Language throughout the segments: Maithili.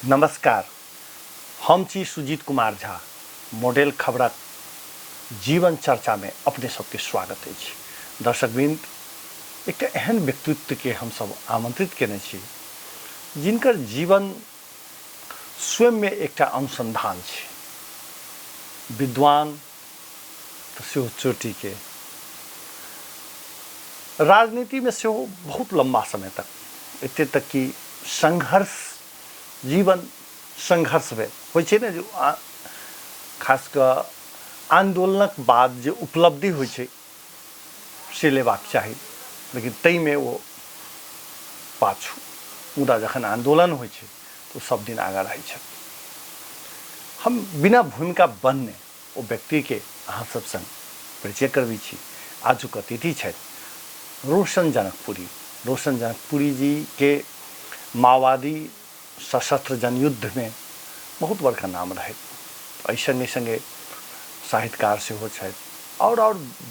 नमस्कार, हम छी सुजीत कुमार झा। मॉडल खबरक जीवन चर्चामे अपने सबके स्वागत अछि। दर्शकवृंद, एकटा एहन व्यक्तित्वके हमसब आमंत्रित केने छी जिनकर जीवन स्वयंमे एकटा अनुसंधान छै। विद्वान तऽ सेहो चोटीके, राजनीतिमे सेहो बहुत लम्बा समय तक, एते तक कि संघर्ष, जीवन संघर्ष भेल होइ छै ने, जे खास कऽ आन्दोलनक बाद जे उपलब्धि होइ छै से लेबाक चाही, लेकिन ताहिमे ओ पाछू, मुदा जखन आन्दोलन होइ छै तऽ ओ सब दिन आगाँ रहै छथि। हम बिना भूमिका बन्हने ओ व्यक्तिके अहाँ सब संग परिचय करबै छी। आजुक अतिथि छथि रोशन जनकपुरी। रोशन जनकपुरी जी के माओवादी सशस्त्र जनयुद्धमे बहुत बड़का नाम रहै। एहि संगे संगे साहित्यकार सेहो छथि आओर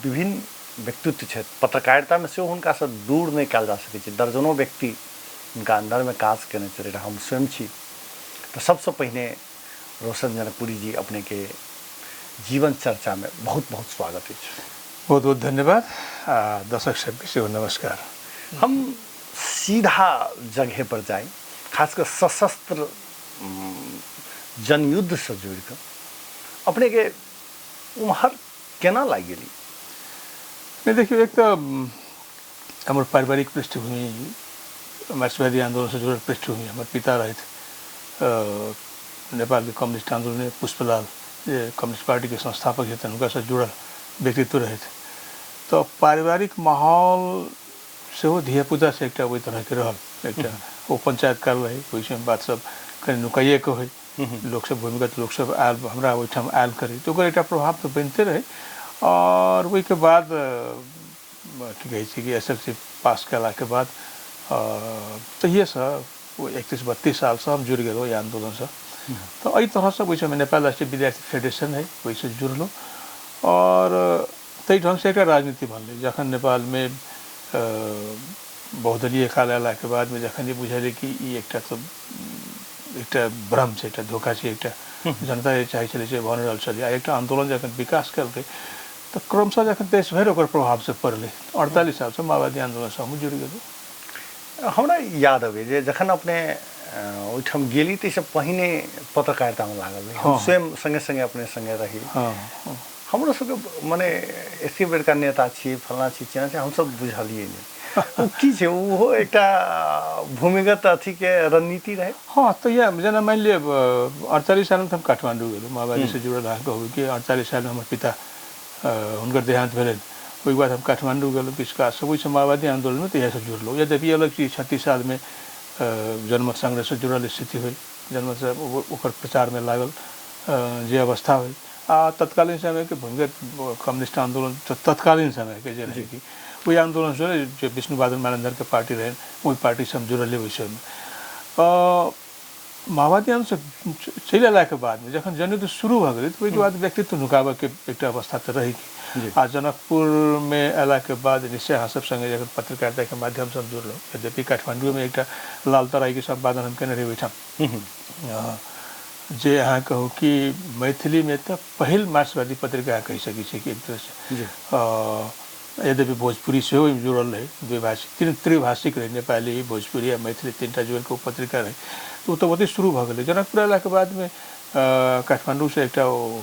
विभिन्न व्यक्तित्व छथि। पत्रकारितामे सेहो हुनकासँ दूर नहि कयल जा सकै छै। दर्जनो व्यक्ति हुनका अन्दरमे काज केने छलै, हम स्वयं छी। तऽ सबसँ पहिने रोशन जनकपुरी जी, अपनेके जीवन चर्चामे बहुत बहुत स्वागत अछि। बहुत बहुत धन्यवाद आ दर्शक सबके सेहो नमस्कार। हम सीधा जगह पर जाई, खास कर सशस्त्र जनयुद्धसँ जुड़ि कऽ अपनेके उम्हर केना लागि गेली? नहि देखियौ, एक तऽ हमर पारिवारिक पृष्ठभूमि मार्क्सवादी आन्दोलनसँ जुड़ल पृष्ठभूमि। हमर पिता रहथि नेपालके कम्युनिस्ट आन्दोलनमे पुष्पलाल जे कम्युनिस्ट पार्टीके संस्थापक छथिन, हुनकासँ जुड़ल व्यक्तित्व रहथि। तऽ पारिवारिक माहौल सेहो धियापुतासँ एकटा ओहि तरहके रहल। एकटा ओ पंचायत काल रहै, ओहि समय बात सब कनि नुकाइएके होइ, लोकसब भूमिगत लोकसब आयल हमरा ओहिठाम आयल करै, तऽ ओकर एकटा प्रभाव तऽ बनिते रहै। आओर ओहिके बाद की कहै छै कि एस एल सी पास कयलाके बाद तहिएसँ ओ 31-32 सालसँ हम जुड़ि गेलहुँ एहि आन्दोलनसँ। तऽ एहि तरहसँ ओहि समय नेपाल राष्ट्रीय विद्यार्थी फेडरेशन है, ओहिसँ जुड़लहुँ आओर ताहि ढङ्गसँ एकटा राजनीति बनलै। जखन नेपालमे बहुदलीय काल अयलाके बादमे जखन ई बुझेलै कि ई एकटा तऽ एकटा भ्रम छै, एकटा धोखा छै, एकटा जनता जे चाहै छलै से भऽ नहि रहल छलै, आ एकटा आन्दोलन जखन विकास केलकै तऽ क्रमशः जखन देश भरि ओकर प्रभाव से पड़लै, 48 सालसँ माओवादी आन्दोलनसँ हमहूँ जुड़ि गेलहुँ। हमरा याद अबै जे जखन अपने ओहिठाम गेली ताहिसँ पहिने पत्रकारितामे लागल रही। हम स्वयं सङ्गे सङ्गे अपने सङ्गे रही। हमरो सबके मने एते बेरका नेता छियै, फल्लाँ छी, चिल्लाँ छी, हमसब बुझलियै नहि ओ की छै। ओहो एकटा भूमिगत अथीके रणनीति रहै। हँ, तऽ इएह जेना मानि लिअ 48 सालमे तऽ हम काठमाण्डू गेलहुँ माओवादीसँ जुड़ल। अहाँ कहू कि 48 सालमे हमर पिता हुनकर देहान्त भेलनि, ओहिके बाद हम काठमाण्डू गेलहुँ किछु काजसँ, ओहिसँ माओवादी आन्दोलनमे तहियासँ जुड़लहुँ। यद्यपि अलग चीज 36 सालमे जनमत संग्रहसँ जुड़ल स्थिति भेल, जनमत ओकर प्रचारमे लागल जे अवस्था होइ आ तत्कालीन समयके भूमिगत कम्युनिस्ट आन्दोलन तत्कालीन समयके जे रहै कि ओहि आन्दोलनसँ जे विष्णु बहादुर मानन्धरके पार्टी रहनि, ओहि पार्टीसँ हम जुड़ल ओहि समयमे। माओवादी आन्दोलनसँ चलि अयलाके बादमे जखन जनयुद्ध शुरू भऽ गेलै तऽ ओहिके बाद व्यक्तित्व नुकाबऽके एकटा अवस्था तऽ रहै कि। आ जनकपुरमे अयलाके बाद निश्चय अहाँ सब सङ्गे जखन पत्रकारिताके माध्यमसँ हम जुड़लहुँ, यद्यपि काठमाण्डूमे एकटा लाल तराईके सम्पादन हम केने रही ओहिठाम, जे अहाँ कहू कि मैथिलीमे तऽ पहिल मार्क्सवादी पत्रिका कहि सकै छी कि एक तरहसँ। यद्यपि भोजपुरी सेहो ओहिमे जुड़ल रहै, द्विभाषिक त्रिभाषिक रहै, नेपाली भोजपुरी आ मैथिली तीनटा जोड़ि कऽ ओ पत्रिका रहै। तऽ ओ तऽ ओतहि शुरू भऽ गेलै। जनकपुर अयलाके बादमे काठमाण्डूसँ एकटा ओ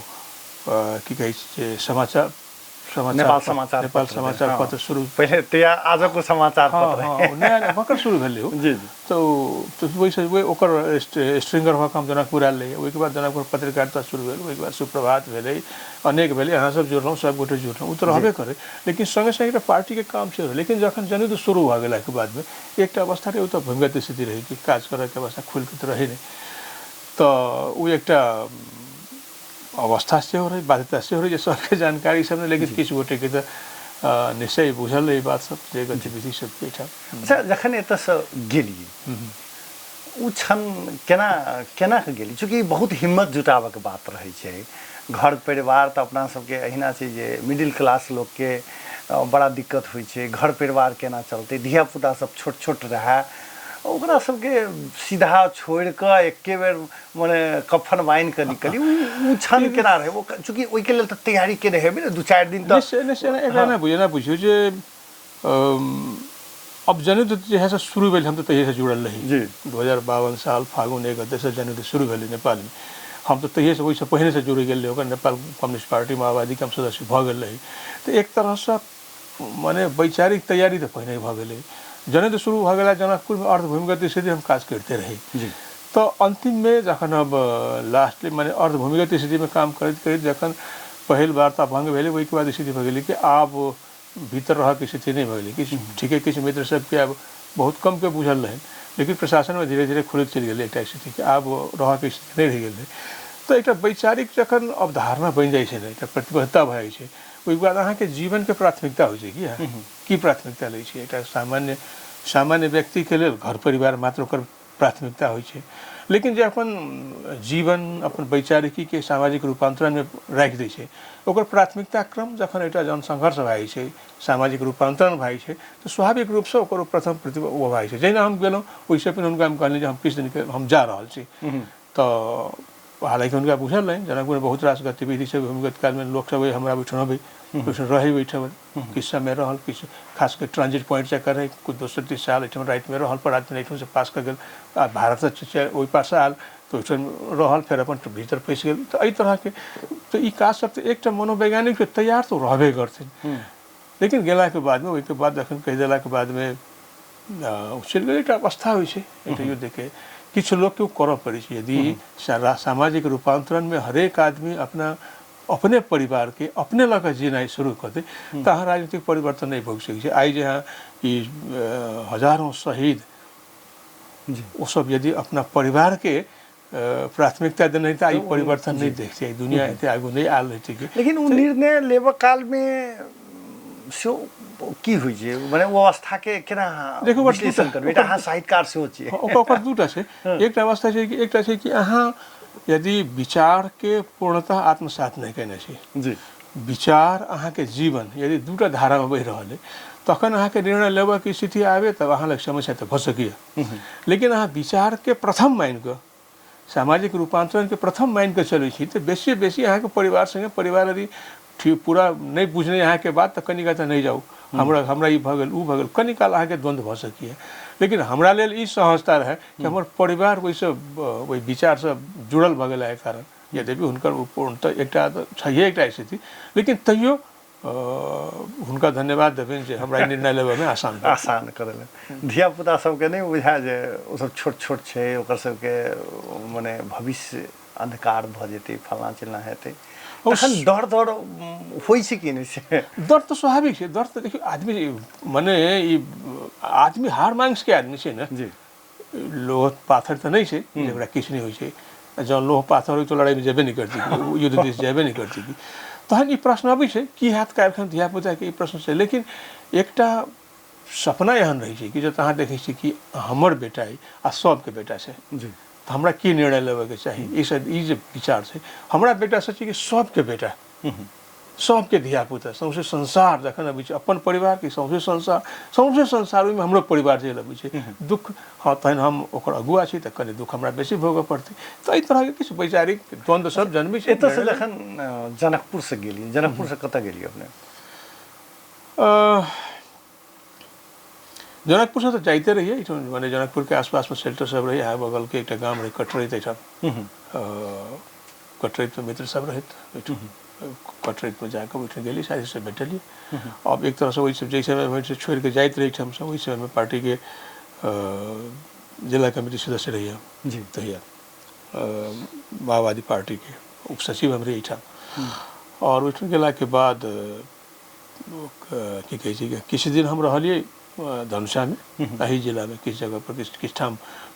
की कहै छै जे समाचार नेपाल समाचार नेपाल समाचार पत्र शुरू पहिले तऽ आजको समाचार पत्र हँ, नयाँ भर्खर शुरू भेलै ओ। जी जी तऽ ओहिसँ ओहि ओकर स्ट्रिंगर भऽ कऽ हम जनकपुर आयल रही। ओहिके बाद जनकपुर पत्रकारिता शुरू भेल, ओहिके बाद सुप्रभात भेलै, अनेक भेलै, अहाँ सब जुड़लहुँ, सब गोटे जुड़लहुँ, ओ तऽ रहबे करै, लेकिन सङ्गे सङ्गे एकटा पार्टीके काम सेहो रहै। लेकिन जखन जनयुद्ध शुरू भऽ गेलाके बादमे एकटा अवस्था रहै, ओ तऽ भूमिगत स्थिति रहै कि काज करैके अवस्था खुलिके तऽ रहै नहि, तऽ ओ एकटा अवस्था सेहो रहै, बाध्यता सेहो रहै जे सबके जानकारी सब नहि, लेकिन किछु गोटेके तऽ निश्चय बुझल रहै बात सब जे गतिविधि सब एहिठाम। अच्छा, जखन एतऽसँ गेलियै ओ क्षण केना केना कऽ गेली? चूँकि बहुत हिम्मत जुटाबऽके बात रहै छै। घर परिवार तऽ अपना सबके अहिना छै जे मिडिल क्लास लोकके बड़ा दिक्कत होइ छै, घर परिवार केना चलतै, धियापुता सब छोट छोट रहए, ओकरा सबके सीधा छोड़ि कऽ एके बेर मने कफन बान्हि कऽ निकली, ओ क्षण केना रहै? ओ चूँकि ओहिके लेल तऽ तैयारी केने हेबै ने 2-4 दिन तऽ। निश्चय निश्चय। एकरा नहि बुझ, एना बुझियौ जे अब जनयुद्ध जहियासँ शुरू भेल हम तऽ तहिएसँ जुड़ल रही। 2052 साल फागुन 1 गतेसँ जनयुद्ध शुरू भेलै नेपालमे, हम तऽ तहिएसँ ओहिसँ पहिनेसँ जुड़ि गेल रही। ओकर नेपाल कम्युनिस्ट पार्टी माओवादीके हम सदस्य भऽ गेल रही। तऽ एक तरहसँ मने वैचारिक तैयारी तऽ पहिने भऽ गेलै। जनयुद्ध शुरू भऽ गेला जनकपुरमे अर्धभूमिगत स्थिति हम काज करिते रही। तऽ अन्तिममे जखन अब लास्टली मने अर्धभूमिगत स्थितिमे काम करैत करैत जखन पहिल वार्ता भङ्ग भेलै, ओहिके बाद स्थिति भऽ गेलै कि आब भीतर रहऽके स्थिति नहि भऽ गेलै। किछु ठीके किछु मित्र सबके आब बहुत कमके बुझल रहनि, लेकिन प्रशासनमे धीरे धीरे खुलैत चलि गेलै एकटा स्थिति कि आब रहऽके स्थिति नहि रहि गेल रहै। तऽ एकटा वैचारिक जखन अवधारणा बनि जाइ छै ने, एकटा प्रतिबद्धता भऽ जाइ छै, ओहिके बाद अहाँके जीवनके प्राथमिकता होइ छै कि की प्राथमिकता लै छै। एकटा सामान्य सामान्य व्यक्तिके लेल घर परिवार मात्र ओकर प्राथमिकता होइ छै, लेकिन जे अपन जीवन अपन वैचारिकीके सामाजिक रूपान्तरणमे राखि दै छै, ओकर प्राथमिकता क्रम जखन एकटा जनसङ्घर्ष भए जाइ छै, सामाजिक रूपान्तरण भए जाइ छै, तऽ स्वाभाविक रूपसँ ओकर ओ प्रथम प्रति ओ भए जाइ छै। जहिना हम गेलहुँ ओहिसँ पहिने हुनका हम कहलियनि जे हम किछु दिनके हम जा रहल छी। तऽ हालाँकि हुनका बुझल रहनि जनकपुरमे बहुत रास गतिविधि छै, भूमिगत कालमे लोकसभ हमरा ओहिठाम अबै, ओहिठाम रहै, ओहिठाम किछु समय रहल, किछु खास कऽ ट्रांजिट पॉइंट जकर रहै, किछु दोसर तीसर साल एहिठाम रातिमे रहल, परातमे एहिठामसँ पास कऽ गेल आ भारतसँ ओहि पारसँ आयल तऽ ओहिठाम रहल, फेर अपन भीतर पैसि गेल। तऽ एहि तरहके तऽ ई काज सब तऽ एकटा मनोवैज्ञानिक तैयार तऽ रहबे करथिन, लेकिन गेलाके बादमे ओहिके बाद जखन कहि देलाके बादमे चलि गेल, एकटा अवस्था होइ छै एकटा युद्धके, किछु लोकके ओ करऽ पड़ै छै। यदि सामाजिक रूपान्तरणमे हरेक आदमी अपना अपने परिवारके अपने लऽ कऽ जीनाइ शुरू कऽ दे तऽ अहाँ राजनीतिक परिवर्तन नहि भोगि सकै छी। आइ जे अहाँ ई हजारों शहीद ओसब यदि अपना परिवारके प्राथमिकता देने तऽ आइ परिवर्तन नहि देखतियै, दुनिया एते आगू नहि आयल रहितै। लेकिन ओ निर्णय लेबऽ कालमे सेहो की होइ छै, मने ओ अवस्थाके केना देखू विश्लेषण करबै? एकटा अहाँ साहित्यकार सेहो छियै। ओकर दूटा छै, एकटा अवस्था छै कि एकटा छै कि अहाँ यदि विचारके पूर्णतः आत्मसात नहि केने छी, विचार अहाँके जीवन यदि दूटा धारामे बहि रहल अइ, तखन अहाँके निर्णय लेबऽके स्थिति आबे तब अहाँ लग समस्या तऽ भऽ सकैए। लेकिन अहाँ विचारके प्रथम मानि कऽ सामाजिक रूपान्तरणके प्रथम मानि कऽ चलै छी तऽ बेसी बेसी अहाँके परिवार सङ्गे परिवार यदि ठीक पूरा नहि बुझने अहाँके बात तऽ कनि तऽ नहि जाउ, हमरा हमरा ई भऽ गेल ओ भऽ गेल, कनि काल अहाँके द्वन्द्व भऽ सकैए। लेकिन हमरा लेल ई सहजता रहै कि हमर परिवार ओहिसँ ओहि विचारसँ जुड़ल भऽ गेला कारण, यद्यपि हुनकर ओ पूर्णतः एकटा तऽ छैहे एकटा स्थिति, लेकिन तैयो हुनका धन्यवाद देबनि जे हमरा ई निर्णय लेबऽमे आसान भेल। आसान कऽ देलनि। धियापुता सबके नहि बुझाय जे ओसब छोट छोट छै, ओकर सबके मने भविष्य अन्धकार भऽ जेतै, फल्लाँ चिल्लाँ हेतै, तखन डर डर होइ छै कि नहि से? डर तऽ स्वाभाविक छै। डर तऽ देखियौ आदमी मने ई आदमी हाड़ मांसके आदमी छै ने, लोह पाथर तऽ नहि छै जे ओकरा किछु नहि होइ छै। जँ लोह पाथर होइ तऽ लड़ाइमे जेबे नहि करती, युद्ध दिस जेबे नहि करती। तहन ई प्रश्न अबै छै की हैत काल्हिखन धियापुताके, ई प्रश्न छै। लेकिन एकटा सपना एहन रहै छै कि जतऽ अहाँ देखै छियै कि हमर बेटा अइ आ सबके बेटा छै, तऽ हमरा की निर्णय लेबऽके चाही, ई ई जे विचार छै हमरा बेटासँ छै कि सबके बेटा, सबके धियापुता, सौंसे संसार जखन अबै छै अपन परिवारके सौंसे संसार, सौंसे संसार ओहिमे हमरो परिवार चलि अबै छै दुःख, हँ तहन हम ओकर अगुआ छी तऽ कनि दुःख हमरा बेसी भोगऽ पड़तै। तऽ एहि तरहके किछु वैचारिक द्वन्द्व सब जन्मै छै। एतऽसँ जखन जनकपुरसँ गेलियै, जनकपुरसँ कतऽ गेलियै अपने? जनकपुरसँ तऽ जाइते रहियै एहिठाम, मने जनकपुरके आसपासमे सेल्टर सब रहै, अहाँ बगलके एकटा गाम रहै कटरैत, एहिठाम कटरैतमे मित्र सब रहैत, ओहिठाम कटरैतमे जाकऽ ओहिठाम गेली, साथी सब भेटलियै। आब एक तरहसँ ओहि जाहि समयमे छोड़िकऽ जाइत रही हमसब ओहि समयमे पार्टीके जिला कमिटी सदस्य रहियै तहिया, माओवादी पार्टीके उपसचिव हम रही एहिठाम। आओर ओहिठाम गेलाके बाद की कहै छै किछु दिन हम रहलियै धनुषामे, एहि जिलामे किछु जगह पर किछु किछु ठाम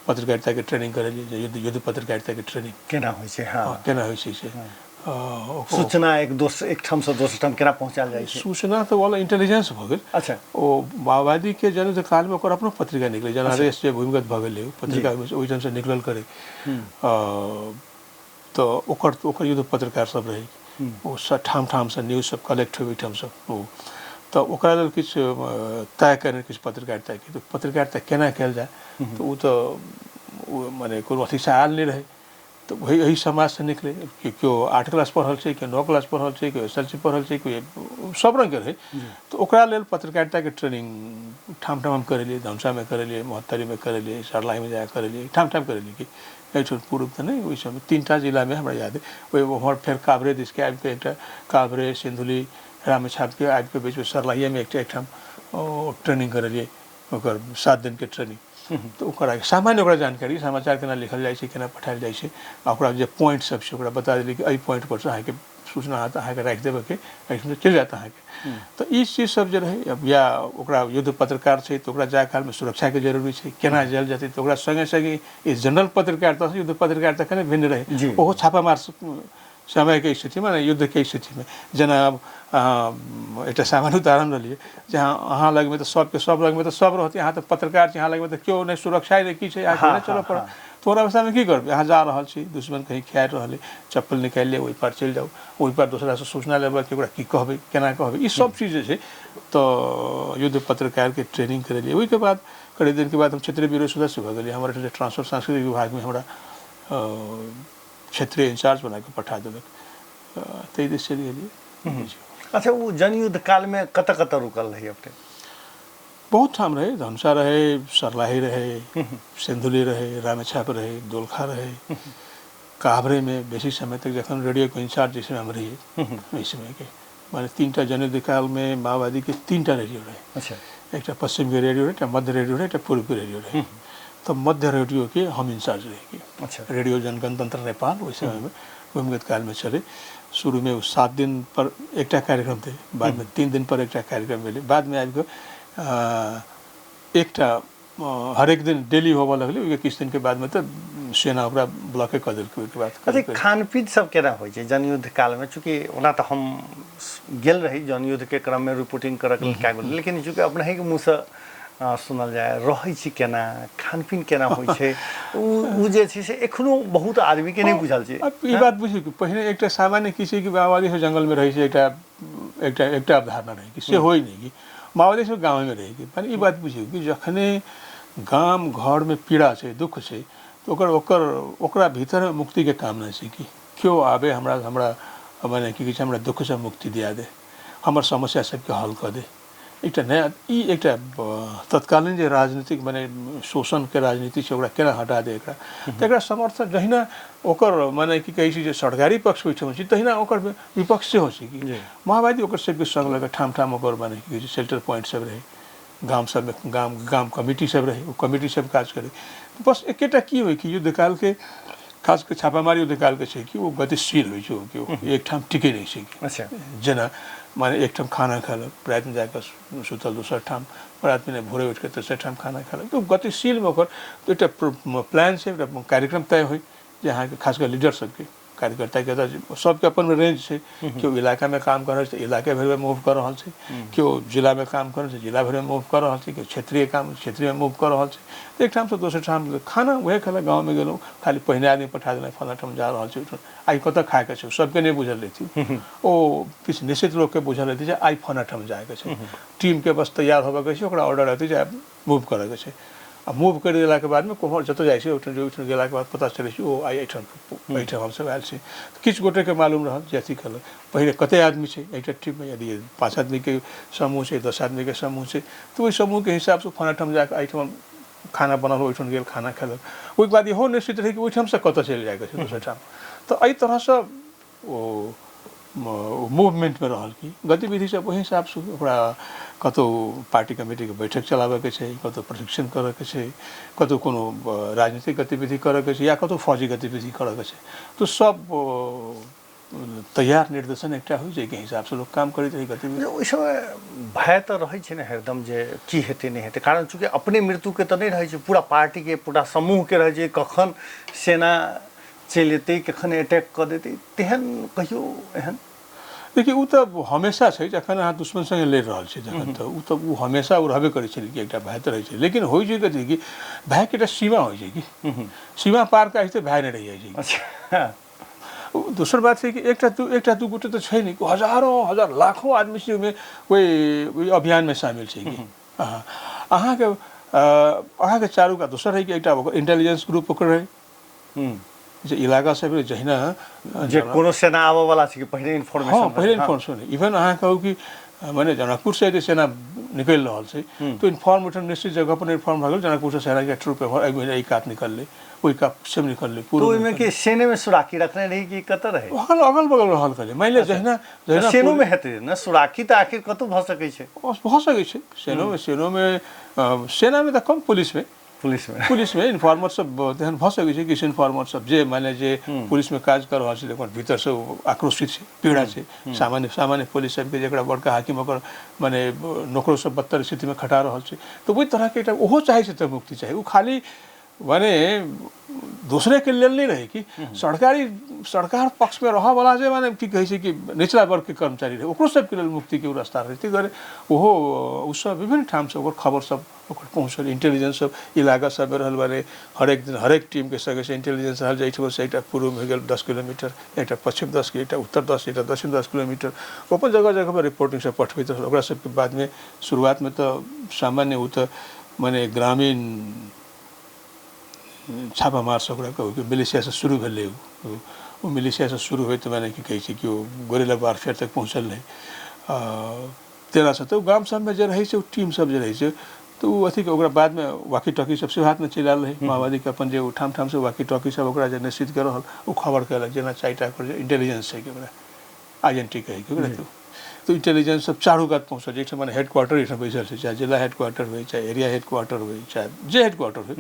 पत्रकारिताके ट्रेनिंग करेलियै, जे युद्ध युद्ध पत्रकारिताके ट्रेनिंग केना होइ छै। हँ केना होइ छै से सूचना एक दोसर एक ठामसँ दोसर ठाम केना पहुँचायल जाइ छै। सूचना तऽ वाला इंटेलिजेंस भऽ गेल। अच्छा ओ माओवादीके जनयुद्ध कालमे ओकर अपनो पत्रिका निकलै, जनादेश जे भूमिगत भऽ गेलै ओ पत्रिका ओहिठामसँ निकलल करै, तऽ ओकर ओकर युद्ध पत्रकार सब रहै, ओ सब ठाम ठामसँ न्यूज सब कलेक्ट होइ ओहिठामसँ। ओ तऽ ओकरा लेल किछु तय कयने किछु पत्रकारिताके, तऽ पत्रकारिता केना कयल जाय, तऽ ओ तऽ ओ मने कोनो अथीसँ आयल नहि रहै। तऽ वही एहि समाजसँ निकलै कि केओ 8 क्लास पढ़ल छै, केओ 9 क्लास पढ़ल छै, केओ एस एल सी पढ़ल छै, केओ सब रङ्गके रहै। तऽ ओकरा लेल पत्रकारिताके ट्रेनिंग ठाम ठाम हम करेलियै, धनुषामे करेलियै, महोत्तरीमे करेलियै, सर्लाहीमे जाकऽ करेलियै, ठाम ठाम करेलियै कि एहिठाम पूर्व तऽ नहि, ओहि समय 3टा जिलामे हमरा याद अइ। ओहि ओम्हर फेर काभ्रे दिसके आबिकऽ एकटा काभ्रे, सिन्धुली, रामेछापके आबिकऽ बीचमे सर्लाहिएमे एकटा एकठाम ओ ट्रेनिंग करेलियै, ओकर 7 दिनके ट्रेनिंग। तऽ ओकर सामान्य ओकरा जानकारी, समाचार केना लिखल जाइ छै, केना पठायल जाइ छै, आ ओकरा जे पॉइंट सब छै ओकरा बता देलियै कि एहि पॉइंट पर से अहाँके सूचना अहाँके अहाँके राखि देबऽके, एहिठाम चलि जायत अहाँके। तऽ ई चीज सब जे रहै, या ओकरा युद्ध पत्रकार छै तऽ ओकरा जाय कालमे सुरक्षाके जरूरी छै, केना जायल जेतै, तऽ ओकरा सङ्गे सङ्गे ई जनरल पत्रकारिता युद्ध पत्रकारिता कने भिन्न रहै, ओहो छापामार समयके स्थितिमे, युद्धके स्थितिमे। जेना आब एकटा सामान्य उदाहरण रहलियै जे अहाँ लगमे तऽ सबके सब लगमे तऽ सब रहतै, अहाँ तऽ पत्रकार छी, अहाँ लगमे तऽ केओ नहि, सुरक्षा नहि की छै, अहाँके नहि चलऽ पड़त, तऽ ओकरा अवस्थामे की करबै? अहाँ जा रहल छी, दुश्मन कहीं खेआरि रहल अइ, चप्पल निकालि लिअ, ओहि पार चलि जाउ, ओहि पार दोसरासँ सूचना लेबै कि ओकरा की कहबै, केना कहबै, ई सब चीज जे छै। तऽ युद्ध पत्रकारके ट्रेनिंग करेलियै। ओहिके बाद करीब दिनके बाद हम क्षेत्रीय ब्यूरो सदस्य भऽ गेलियै। हमर ट्रांसफर सांस्कृतिक विभागमे हमरा क्षेत्रीय इंचार्ज बना कऽ पठा देलक, ताहि दिस चलि गेलियै। अच्छा, ओ जनयुद्ध कालमे कतऽ कतऽ रुकल रही अपने? बहुत ठाम रहै, धनुषा रहै, सर्लाही रहै, सिन्धुली रहै, रामेछाप रहै, दोलखा रहै, काभ्रेमे बेसी समय तक जखन रेडियोके इंचार्ज जाहि समय हम रहियै ओहि समयके, माने 3टा जनयुद्ध कालमे माओवादीके 3टा रेडियो रहै। अच्छा। एकटा पश्चिमके रेडियो रहै, एकटा मध्य रेडियो रहै, एकटा पूर्वके रेडियो रहै। तऽ मध्य रेडियोके हम इंचार्ज रही। अच्छा। रेडियो जनगणतंत्र नेपाल ओहि समयमे भूमिगत कालमे चलै। शुरूमे ओ 7 दिन पर एकटा कार्यक्रम थे, बादमे 3 दिन पर एकटा कार्यक्रम भेलै, बादमे आबिकऽ एकटा हरेक दिन डेली होबऽ लगलै। ओहिके किछु दिनके बादमे तऽ सेना ओकरा ब्लॉके कऽ देलकै। ओहिके बाद अच्छा, खानपीन सब केना होइ छै जनयुद्ध कालमे? चूँकि ओना तऽ हम गेल रही जनयुद्धके क्रममे रिपोर्टिंग करऽके लेल कए बेर, लेकिन चूँकि अपनहिके मुँहसँ सुनल जाय, रहै छी केना, खानपीन केना होइ छै, ओ जे छै से एखनो बहुत आदमीके नहि बुझल छै। ई बात बुझियौ कि पहिने एकटा सामान्य की छै कि माओवादी सब जंगलमे रहै छै, एकटा एकटा एकटा अवधारणा रहै कि से होइ नहि कि माओवादी सब गाँवमे रहै कि। पर ई बात बुझियौ कि जखने गाम घरमे पीड़ा छै, दुःख छै, तऽ ओकर ओकर ओकरा भीतरमे मुक्तिके कामना छै कि केओ आबे हमरा हमरा मने की कहै छै, हमरा दुःखसँ मुक्ति दिया दे, हमर समस्या सबके हल कऽ दे। एकटा नया ई एकटा तत्कालीन जे राजनीतिक मने शोषणके राजनीति छै ओकरा केना हटा दे एकरा, तऽ एकरा समर्थन जहिना ओकर मने की कहै छै जे सरकारी पक्ष ओहिठाम छै, तहिना ओकर विपक्ष सेहो छै कि माओवादी ओकर सबके सङ्ग लऽ कऽ ठाम ठाम ओकर मने की कहै छै शेल्टर पॉइंट सब रहै, गाम सबमे गाम गाम कमिटी सब रहै, ओ कमिटी सब काज करै। बस एकेटा की होइ कि युद्धकालके खास कऽ छापामारी युद्धकालके छै कि ओ गतिशील होइ छै, ओ कि ओ एकठाम टिकै नहि छै कि। अच्छा। जेना माने एकठाम खाना खेलक, रातिमे जाकऽ सुतल दोसर ठाम, रातिमे नहि भोरे उठिकऽ तेसर ठाम खाना खेलक, तऽ ओ गतिशीलमे ओकर एकटा प्लान छै, एकटा कार्यक्रम तय होइ जे अहाँके खास कऽ लीडर सबके कार्यकर्ताके तऽ सबके अपन रेंज छै, केओ इलाकामे काम कऽ रहल छै इलाके भरिमे मूव कऽ रहल छै, केओ जिलामे काम कऽ रहल छै जिला भरिमे मूव कऽ रहल छै, केओ क्षेत्रीय काम क्षेत्रीयमे मूव कऽ रहल छै। तऽ एकठामसँ दोसर ठाम खाना उएह खेलक, गाँवमे गेलहुँ खाली पहिने आदमी पठा देलक फल्लाँ ठाम जा रहल छै, ओहिठाम आइ कतऽ खायके छै, सबके नहि बुझल रहितै, ओ किछु निश्चित लोकके बुझल रहितै जे आइ फल्लाँ ठाम जायके छै, टीमके बस तैयार होबऽके छै, ओकरा ऑर्डर रहतै जे आइ मूव करऽके छै। आ मूव करि देलाके बादमे कोम्हर जतऽ जाइ छै ओहिठाम ओहिठाम गेलाके बाद पता चलै छै ओ आइ एहिठाम एहिठाम हमसभ आयल छी। किछु गोटेके मालूम रहल जे अथी केलक पहिले कतेक आदमी छै एकटा टीममे, यदि 5 आदमीके समूह छै, 10 आदमीके समूह छै, तऽ ओहि समूहके हिसाबसँ फलाँ ठाम जाकऽ एहिठाम खाना बनल ओहिठाम गेल खाना खेलक। ओहिके बाद इहो निश्चित रहै कि ओहिठामसँ कतऽ चलि जाइके छै दोसर ठाम। तऽ एहि तरहसँ ओ मूवमेंटमे रहल कि गतिविधि सब ओहि हिसाबसँ ओकरा कतहु पार्टी कमिटीके बैठक चलाबैके छै, कतहु प्रशिक्षण करैके छै, कतहु कोनो राजनीतिक गतिविधि करैके छै या कतहु फौजी गतिविधि करैके छै, तऽ सब तैयार निर्देशन एकटा होइ जाहिके हिसाबसँ लोक काम करैत रहै गतिविधि। ओहि समय भय तऽ रहै छै ने हरदम जे की हेतै नहि हेतै, कारण चूँकि अपने मृत्युके तऽ नहि रहै छै, पूरा पार्टीके पूरा समूहके रहै छै, कखन सेना चलि एतै, कखन अटैक कऽ देतै, तेहन कहियो एहन? देखियौ ओ तऽ हमेशा छै, जखन अहाँ दुश्मन सङ्गे लड़ि रहल छी तखन तऽ ओ तऽ ओ हमेशा ओ रहबे करै छै कि एकटा भय तऽ रहै छै। लेकिन होइ छै कथी कि भयके एकटा सीमा होइ छै कि सीमा पार कऽ तऽ भय नहि रहि जाइ छै। अच्छा। दोसर बात छै कि एकटा दू गोटे तऽ छै नहि, हजारों हजार लाखों आदमी छै ओहिमे, ओहि अभियानमे शामिल छै कि अहाँके अहाँके चारू कात। दोसर है कि एकटा ओकर इंटेलिजेंस ग्रुप ओकर रहै जे इलाका सब जहिना जे कोनो सेना आबऽ वाला छै कि पहिने इन्फॉर्मेशन। हँ, पहिले इन्फॉर्मेशन। इवन अहाँ कहू कि माने जनकपुरसँ यदि सेना निकलि रहल छै तऽ इन्फॉर्म ओहिठाम निश्चित जगह पर इन्फॉर्म भऽ गेल, जनकपुरसँ सेनाके ट्रुप एहि एहि कात निकललै, ओहि कात पश्चिम निकललै, पूर्व। ओहिमे कि सेनेमे सुराकी रखने रही कि कतऽ रहै? अगल अगल बगल रहल करै। मानि लिअ जहिना जहिना सेनोमे हेतै ने सुराकी, तऽ आखिर कतौ भऽ सकै छै? भऽ सकै छै सेनोमे। सेनोमे, सेनामे तऽ कम, पुलिसमे पुलिसमे पुलिसमे इन्फॉर्मर सब तेहन भऽ सकै छै। किछु इन्फॉर्मर सब जे मानि जे पुलिसमे काज कऽ रहल छै, ओकर भीतरसँ ओ आक्रोशित छै, पीड़ा छै। सामान्य सामान्य पुलिस सबके जकरा बड़का हाकिम ओकर माने नौकरोसँ बदतर स्थितिमे खटा रहल छै, तऽ ओहि तरहके एकटा ओहो चाहै छै, तऽ मुक्ति चाही। ओ खाली माने दोसरेके लेल नहि रहै कि सरकारी सरकार पक्षमे रहऽवला जे माने की कहै छै कि निचला वर्गके कर्मचारी रहै, ओकरो सबके लेल मुक्तिके ओ रास्ता रहै। ताहि दुआरे ओहो ओसब विभिन्न ठामसँ ओकर खबर सब ओकर पहुँचल। इंटेलिजेंस सब इलाका सबमे रहल, माने हरेक दिन हरेक टीमके सङ्गे से इंटेलिजेंस रहल जे एहिठामसँ एकटा पूर्वमे गेल 10 किलोमीटर, एकटा पश्चिम 10, एकटा उत्तर 10, एकटा दक्षिण 10 किलोमीटर। ओ अपन जगह जगह पर रिपोर्टिंग सब पठबैत रहल। ओकरा सबके बादमे शुरुआतमे तऽ सामान्य ओ तऽ माने ग्रामीण छापामार सब ओकरा कहू कि मिलिशियासँ शुरू भेलै। ओ ओ मिलिशियासँ शुरू होइत माने की कहै छै कि ओ गोरिल्ला वारफेयर तक पहुँचल रहै। तेरासँ तऽ ओ गाम सबमे जे रहै छै, ओ टीम सब जे रहै छै, तऽ ओ अथीके ओकरा बादमे वाकी टॉकी सब सेहो हाथमे चलि आयल रहै माओवादीके। अपन जे ओ ठाम ठामसँ वाकी टॉकी सब ओकरा जे निश्चित कऽ रहल, ओ खबर कयलक। जेना चारिटा ओकर जे इंटेलिजेंस छै कि ओकरा आइडेंटिटी कहैके ओकरा, तऽ इंटेलिजेंस सब चारू कात पहुँचल। जाहिठाम माने हेडक्वार्टर एहिठाम बैसल छै, चाहे जिला हेडक्वार्टर होइ, चाहे एरिया हेडक्वार्टर होइ, चाहे जे हेडक्वार्टर होइ,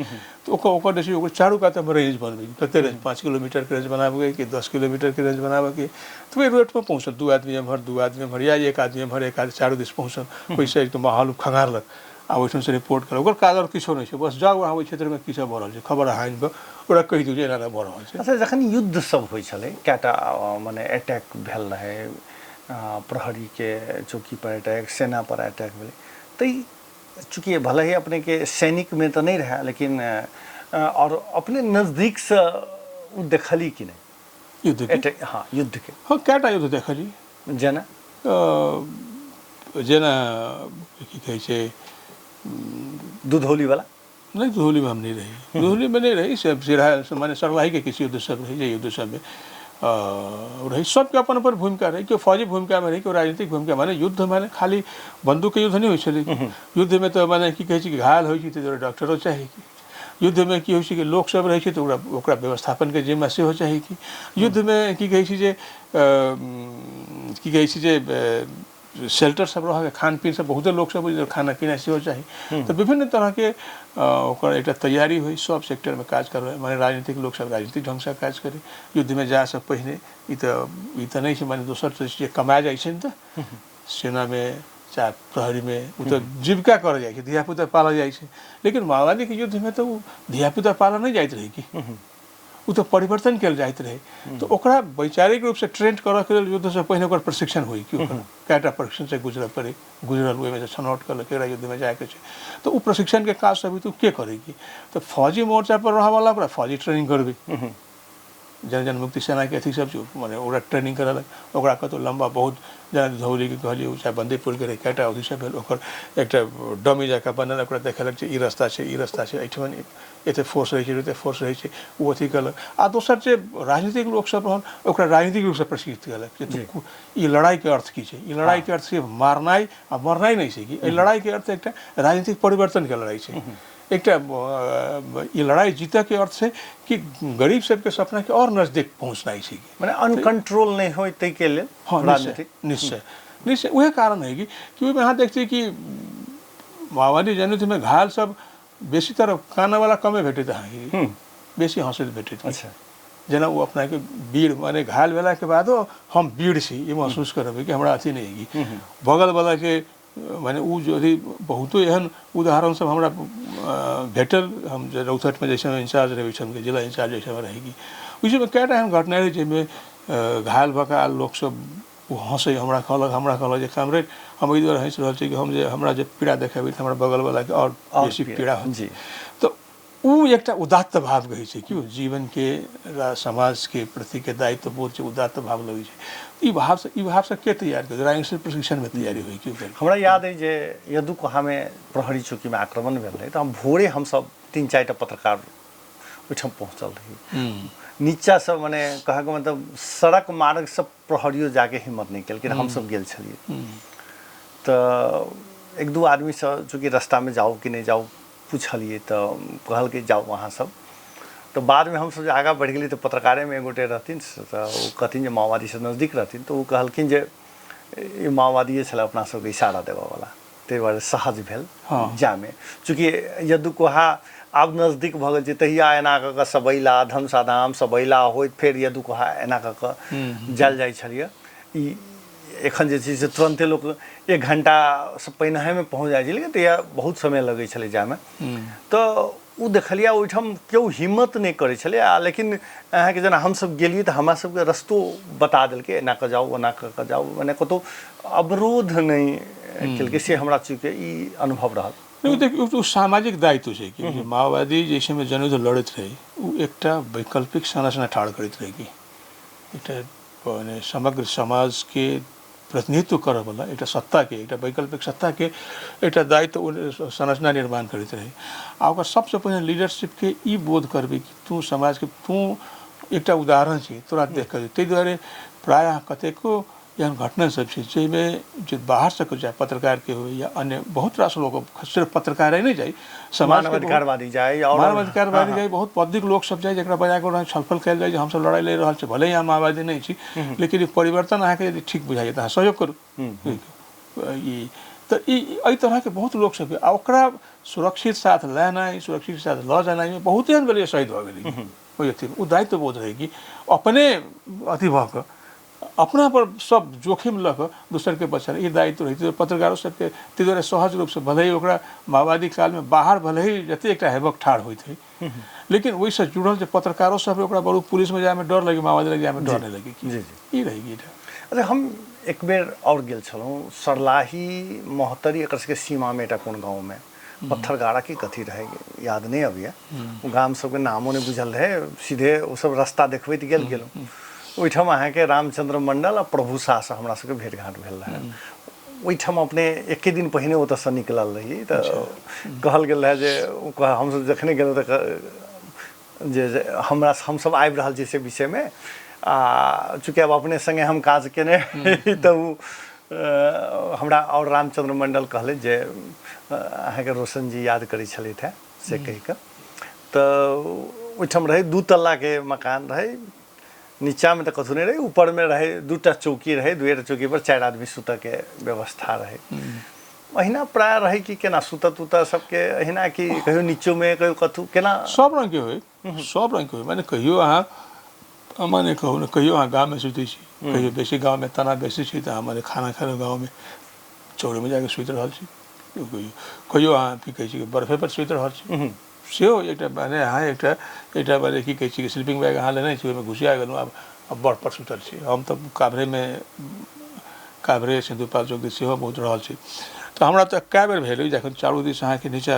तऽ ओकर ओकर जे छै ओकर चारू कात हम रेंज बनबै, कते रेंज, 5 किलोमीटरके रेंज बनाबैके कि 10 किलोमीटरके रेंज बनाबैके, तऽ ओहि रोडपर पहुँचल। दू आदमी एम्हर, दू आदमी एम्हर, या एक आदमी एम्हर, एक आदमी चारू दिस पहुँचल। ओहि साइडके माहौल खंगारलक आ ओहिठामसँ रिपोर्ट करलक। ओकर काज आओर किछो नहि छै, बस जाउ अहाँ, ओहि क्षेत्रमे की सब भऽ रहल छै, खबर अहाँ आनि कऽ ओकरा कहि दियौ जे एना एना भऽ रहल छै। अच्छा, जखन युद्ध सब होइ छलै, कएटा मने अटैक भेल रहै, प्रहरीके चौकी पर अटैक, सेना पर अटैक भेलै, तऽ ई चूँकि भले ही अपनेके सैनिकमे तऽ नहि रहए, लेकिन आओर अपने नजदीकसँ ओ देखली कि नहि? युद्धके? अटैक, हँ, युद्धके। हँ, कएटा युद्ध देखली। जेना? जेना की कहै छै दुधौली वाला? नहि, दुधौलीमे हम नहि रही, दुधौलीमे नहि रही। से सिरहा माने सर्लाहीके किछु युद्ध सब रहै, जे युद्ध सबमे रही। सबके अपन अपन भूमिका रहै। केओ फौजी भूमिकामे रहै, केओ राजनीतिक भूमिका। माने युद्ध माने खाली बन्दूकके युद्ध नहि होइ छलै। युद्धमे तऽ माने की कहै छै कि घायल होइ छै तऽ डॉक्टरो चाही। युद्धमे की होइ छै कि लोकसब रहै छै तऽ ओकरा ओकरा व्यवस्थापनके जिम्मा सेहो चाही। कि युद्धमे की कहै छै जे की कहै छै जे शेल्टर सब रहल, खान पीन सब, बहुते लोक सब खाना पीना सेहो चाही। तऽ विभिन्न तरहके ओकर एकटा तैयारी होइ, सब सेक्टरमे काज करबै। माने राजनीतिक लोक सब राजनीतिक ढङ्गसँ काज करै। युद्धमे जाइसँ पहिने ई तऽ नहि छै माने दोसर जे कमा जाइ छै ने, तऽ सेनामे चाहे प्रहरीमे ओ तऽ जीविका करऽ जाइ छै, धियापुता पालऽ जाइ छै। लेकिन माओवादीके युद्धमे तऽ ओ धियापुता पालऽ नहि जाइत रहै कि ओ तऽ परिवर्तन कयल जाइत रहै। तऽ ओकरा वैचारिक रूपसँ ट्रेंड करऽके लेल युद्धसँ पहिने ओकर प्रशिक्षण होइ कि ओकर कएटा प्रशिक्षणसँ गुजरऽ पड़ै। गुजरल, ओहिमे से छनौट करलक केकरा युद्धमे जाइके छै। तऽ ओ प्रशिक्षणके काज सब तऽ के करै कि तऽ फौजी मोर्चा पर रहऽवला ओकरा फौजी ट्रेनिंग करबै। जन जनमुक्ति सेनाके अथी सब छै, मने ओकरा ट्रेनिंग करेलक। ओकरा कतहु लम्बा बहुत जेना धौलीके कहलियै, चाहे बन्दीपुरके रहै, कएटा अथी सब भेल, ओकर एकटा डमी जकाँ बनल, ओकरा देखेलक जे ई रास्ता छै, ई रास्ता छै, एहिठमन एते फोर्स रहै छै, एते फोर्स रहै छै, ओ अथी केलक। आ दोसर जे राजनीतिक लोकसब रहल, ओकरा राजनीतिक रूपसँ प्रशिक्षित केलक जे ई लड़ाइके अर्थ की छै। ई लड़ाइके अर्थ सिर्फ मारनाइ आ मरनाइ नहि छै कि एहि लड़ाइके अर्थ एकटा राजनीतिक परिवर्तनके लड़ाइ छै। एकटा ई लड़ाइ जीतऽके अर्थ छै कि गरीब सबके सपनाके आओर नजदीक पहुँचनाइ छै। मने अनकंट्रोल नहि होइ ताहिके लेल। हँ, निश्चय, निश्चय, निश्चय। उएह कारण है कि ओहिमे अहाँ देखै छियै कि माओवादी जनयुद्धमे घायल सब बेसीतर कानऽवला कमे भेटैत अहाँके, बेसी हँसैत भेटैत। जेना ओ अपनाके वीर, माने घायल भेलाके बादो हम वीर छी ई महसूस करबै कि हमरा अथी नहि है कि बगलवलाके माने ओ जे अथी। बहुतो एहन उदाहरण सब हमरा भेटल। हम जे रौतहटमे जाहि समय इंचार्ज रहै, ओहिठामके जिला इंचार्ज जाहि समय रहै, कि ओहि समय कएटा एहन घटना रहै जाहिमे घायल भऽ कऽ आयल लोकसब ओ हँसै। हमरा कहलक जे कामरेड, हम एहि दुआरे हँसि रहल छी कि हम जे हमरा जे पीड़ा देखेबै तऽ हमरा बगलवलाके आओर बेसी पीड़ा होत। तऽ ओ एकटा उदात्त भाव कहै छै कि ओ जीवनके समाजके प्रतिके दायित्व बोध छै, उदात्त भाव लगै छै। ई भावसँ के तैयार करै? राजनीतिक प्रशिक्षणमे तैयारी होइ कि? हमरा याद अइ जे यदुकोहामे प्रहरी चौकीमे आक्रमण भेल रहै, तऽ हम भोरे हमसब तीन चारिटा पत्रकार ओहिठाम पहुँचल रही। नीचासँ, मने कहैके मतलब सड़क मार्गसँ प्रहरियो जाके हिम्मत नहि केलखिन। हमसब गेल छलियै तऽ एक दू आदमीसँ चूँकि रास्तामे जाउ कि नहि जाउ पुछलियै, तऽ कहलकै जाउ अहाँसब। तऽ बादमे हमसब जे आगाँ बढ़ि गेलियै तऽ पत्रकारेमे एक गोटे रहथिन, तऽ ओ कहथिन जे माओवादीसँ नजदीक रहथिन, तऽ ओ कहलखिन जे ई माओवादिए छलै अपना सबके इशारा देबऽवला, ताहि दुआरे सहज भेल जामे। चूँकि यदुकोहा आब नजदीक भऽ गेल छै, तहिया एना कऽ कऽ सबैला, धनुषाधाम, सबैला होइत फेर यदुकोहा एना कऽ कऽ जायल जाइ छलियै। ई एखन जे छै से तुरन्ते लोक एक घण्टासँ पहिनहेमे पहुँच जाइ छै, लेकिन तहिया बहुत समय लगै छलै जाइमे। तऽ ओ देखलियै ओहिठाम केओ हिम्मत नहि करै छलै। आ लेकिन अहाँके जेना हमसब गेलियै तऽ हमरा सबके रस्तो बता देलकै, एना कऽ जाउ, ओना कऽ कऽ जाउ, मने कतहु अवरोध नहि केलकै, से हमरा चूँकि ई अनुभव रहल। नहि, देखियौ, ओ सामाजिक दायित्व छै कि माओवादी जाहि समय जनयुद्ध लड़ैत रहै, ओ एकटा वैकल्पिक संरचना ठाढ़ करैत रहै कि एकटा मने समग्र समाजके प्रतिनिधित्व करऽवला एकटा सत्ताके, एकटा वैकल्पिक सत्ताके एकटा दायित्व ओ संरचना निर्माण करैत रहै। आ ओकर सबसँ पहिने लीडरशिपके ई बोध करबै कि तू समाजके तू एकटा उदाहरण छी, तोरा देख कऽ। ताहि दुआरे प्रायः कतेको एहन घटना सब छै जाहिमे जे बाहरसँ कोइ चाहे पत्रकारके होइ या अन्य बहुत रास लोक, सिर्फ पत्रकारे नहि जाइ, समाजके मानवाधिकारवादी जाइ और मानवाधिकारवादी जाइ, बहुत पब्लिक लोक सब जाइ, जकरा बजा कऽ छलफल कयल जाइ जे हमसब लड़ाइ लड़ि रहल छी, भले ही अहाँ माओवादी नहि छी, लेकिन ई परिवर्तन अहाँके यदि ठीक बुझाइए तऽ अहाँ सहयोग करू। ई तऽ ई एहि तरहके बहुत लोक सबके आ ओकरा सुरक्षित साथ लेनाइ, सुरक्षित साथ लऽ जेनाइमे बहुत एहन भेलै शहीद भऽ गेलै ओहि अथीमे। ओ दायित्व बोध रहै कि अपने अथी भऽ कऽ अपना पर सब जोखिम लऽ कऽ दोसरके बचायल, ई दायित्व रहै छै पत्रकारो सबके। ताहि दुआरे सहज रूपसँ भले ही ओकरा माओवादी कालमे बाहर भले ही जते एकटा हेबक ठाढ़ होइत हइ, लेकिन ओहिसँ जुड़ल जे पत्रकारो सब ओकरा बड़ू पुलिसमे जायमे डर लगे, माओवादी लग जायमे डर नहि लगे। जी जी ई रहि गेल। अच्छा, हम एक बेर आओर गेल छलहुँ सरलाही महोत्तरी एकर सबके सीमामे एकटा कोन गाँवमे पत्थरगाड़ा की कथी रहै, याद नहि अबैए, ओ गाम सबके नामो नहि बुझल रहै। सीधे ओ सब रास्ता देखबैत गेल गेलहुँ। ओहिठाम अहाँके रामचंद्र मंडल आ प्रभु शाहसँ हमरा सबके भेंट घाँट भेल रहै। ओहिठाम अपने एके दिन पहिने ओतऽसँ निकलल रही, तऽ कहल गेल रहै जे हमसब जखने गेलहुँ तऽ जे हमरा हमसब आबि रहल छी से विषयमे। आ चूँकि आब अपने सङ्गे हम काज केने, तऽ ओ हमरा आओर रामचंद्र मंडल कहलथि जे अहाँके रोशन जी याद करै छलथि हेँ, से कहि कऽ। तऽ ओहिठाम रहै दू तल्लाके मकान रहै, नीचाँमे तऽ कथू नहि रहै, ऊपरमे रहै दूटा चौकी रहै, दुएटा चौकीपर चारि आदमी सुतऽके व्यवस्था रहै। अहिना प्राय रहै कि केना सुतत उतऽ सबके अहिना कि कहियो नीचोमे, कहियो कथू, केना? सब रङ्गके होइ, सब रङ्गके होइ। मने कहियो अहाँ, मने कहू ने, कहियो अहाँ गाममे सुतै छी, कहियो बेसी गाममे तनाव बेसी छै तऽ अहाँ मने खाना खेलहुँ गाँवमे चौरमे जाकऽ सुति रहल छी, कहियो कहियो अहाँ की कहै छै बर्फे पर सुति रहल छी सेहो। एकटा मने अहाँ एकटा एकटा मने की कहै छै स्लीपिंग बैग अहाँ लेने छी, ओहिमे घुसिया गेलहुँ, आब बर्फ पर सुतल छी। हम तऽ काभ्रेमे, काभ्रे सिन्धुपाल्चोक दिस सेहो बहुत रहल छी, तऽ हमरा तऽ कए बेर भेल जखन चारू दिस अहाँके नीचा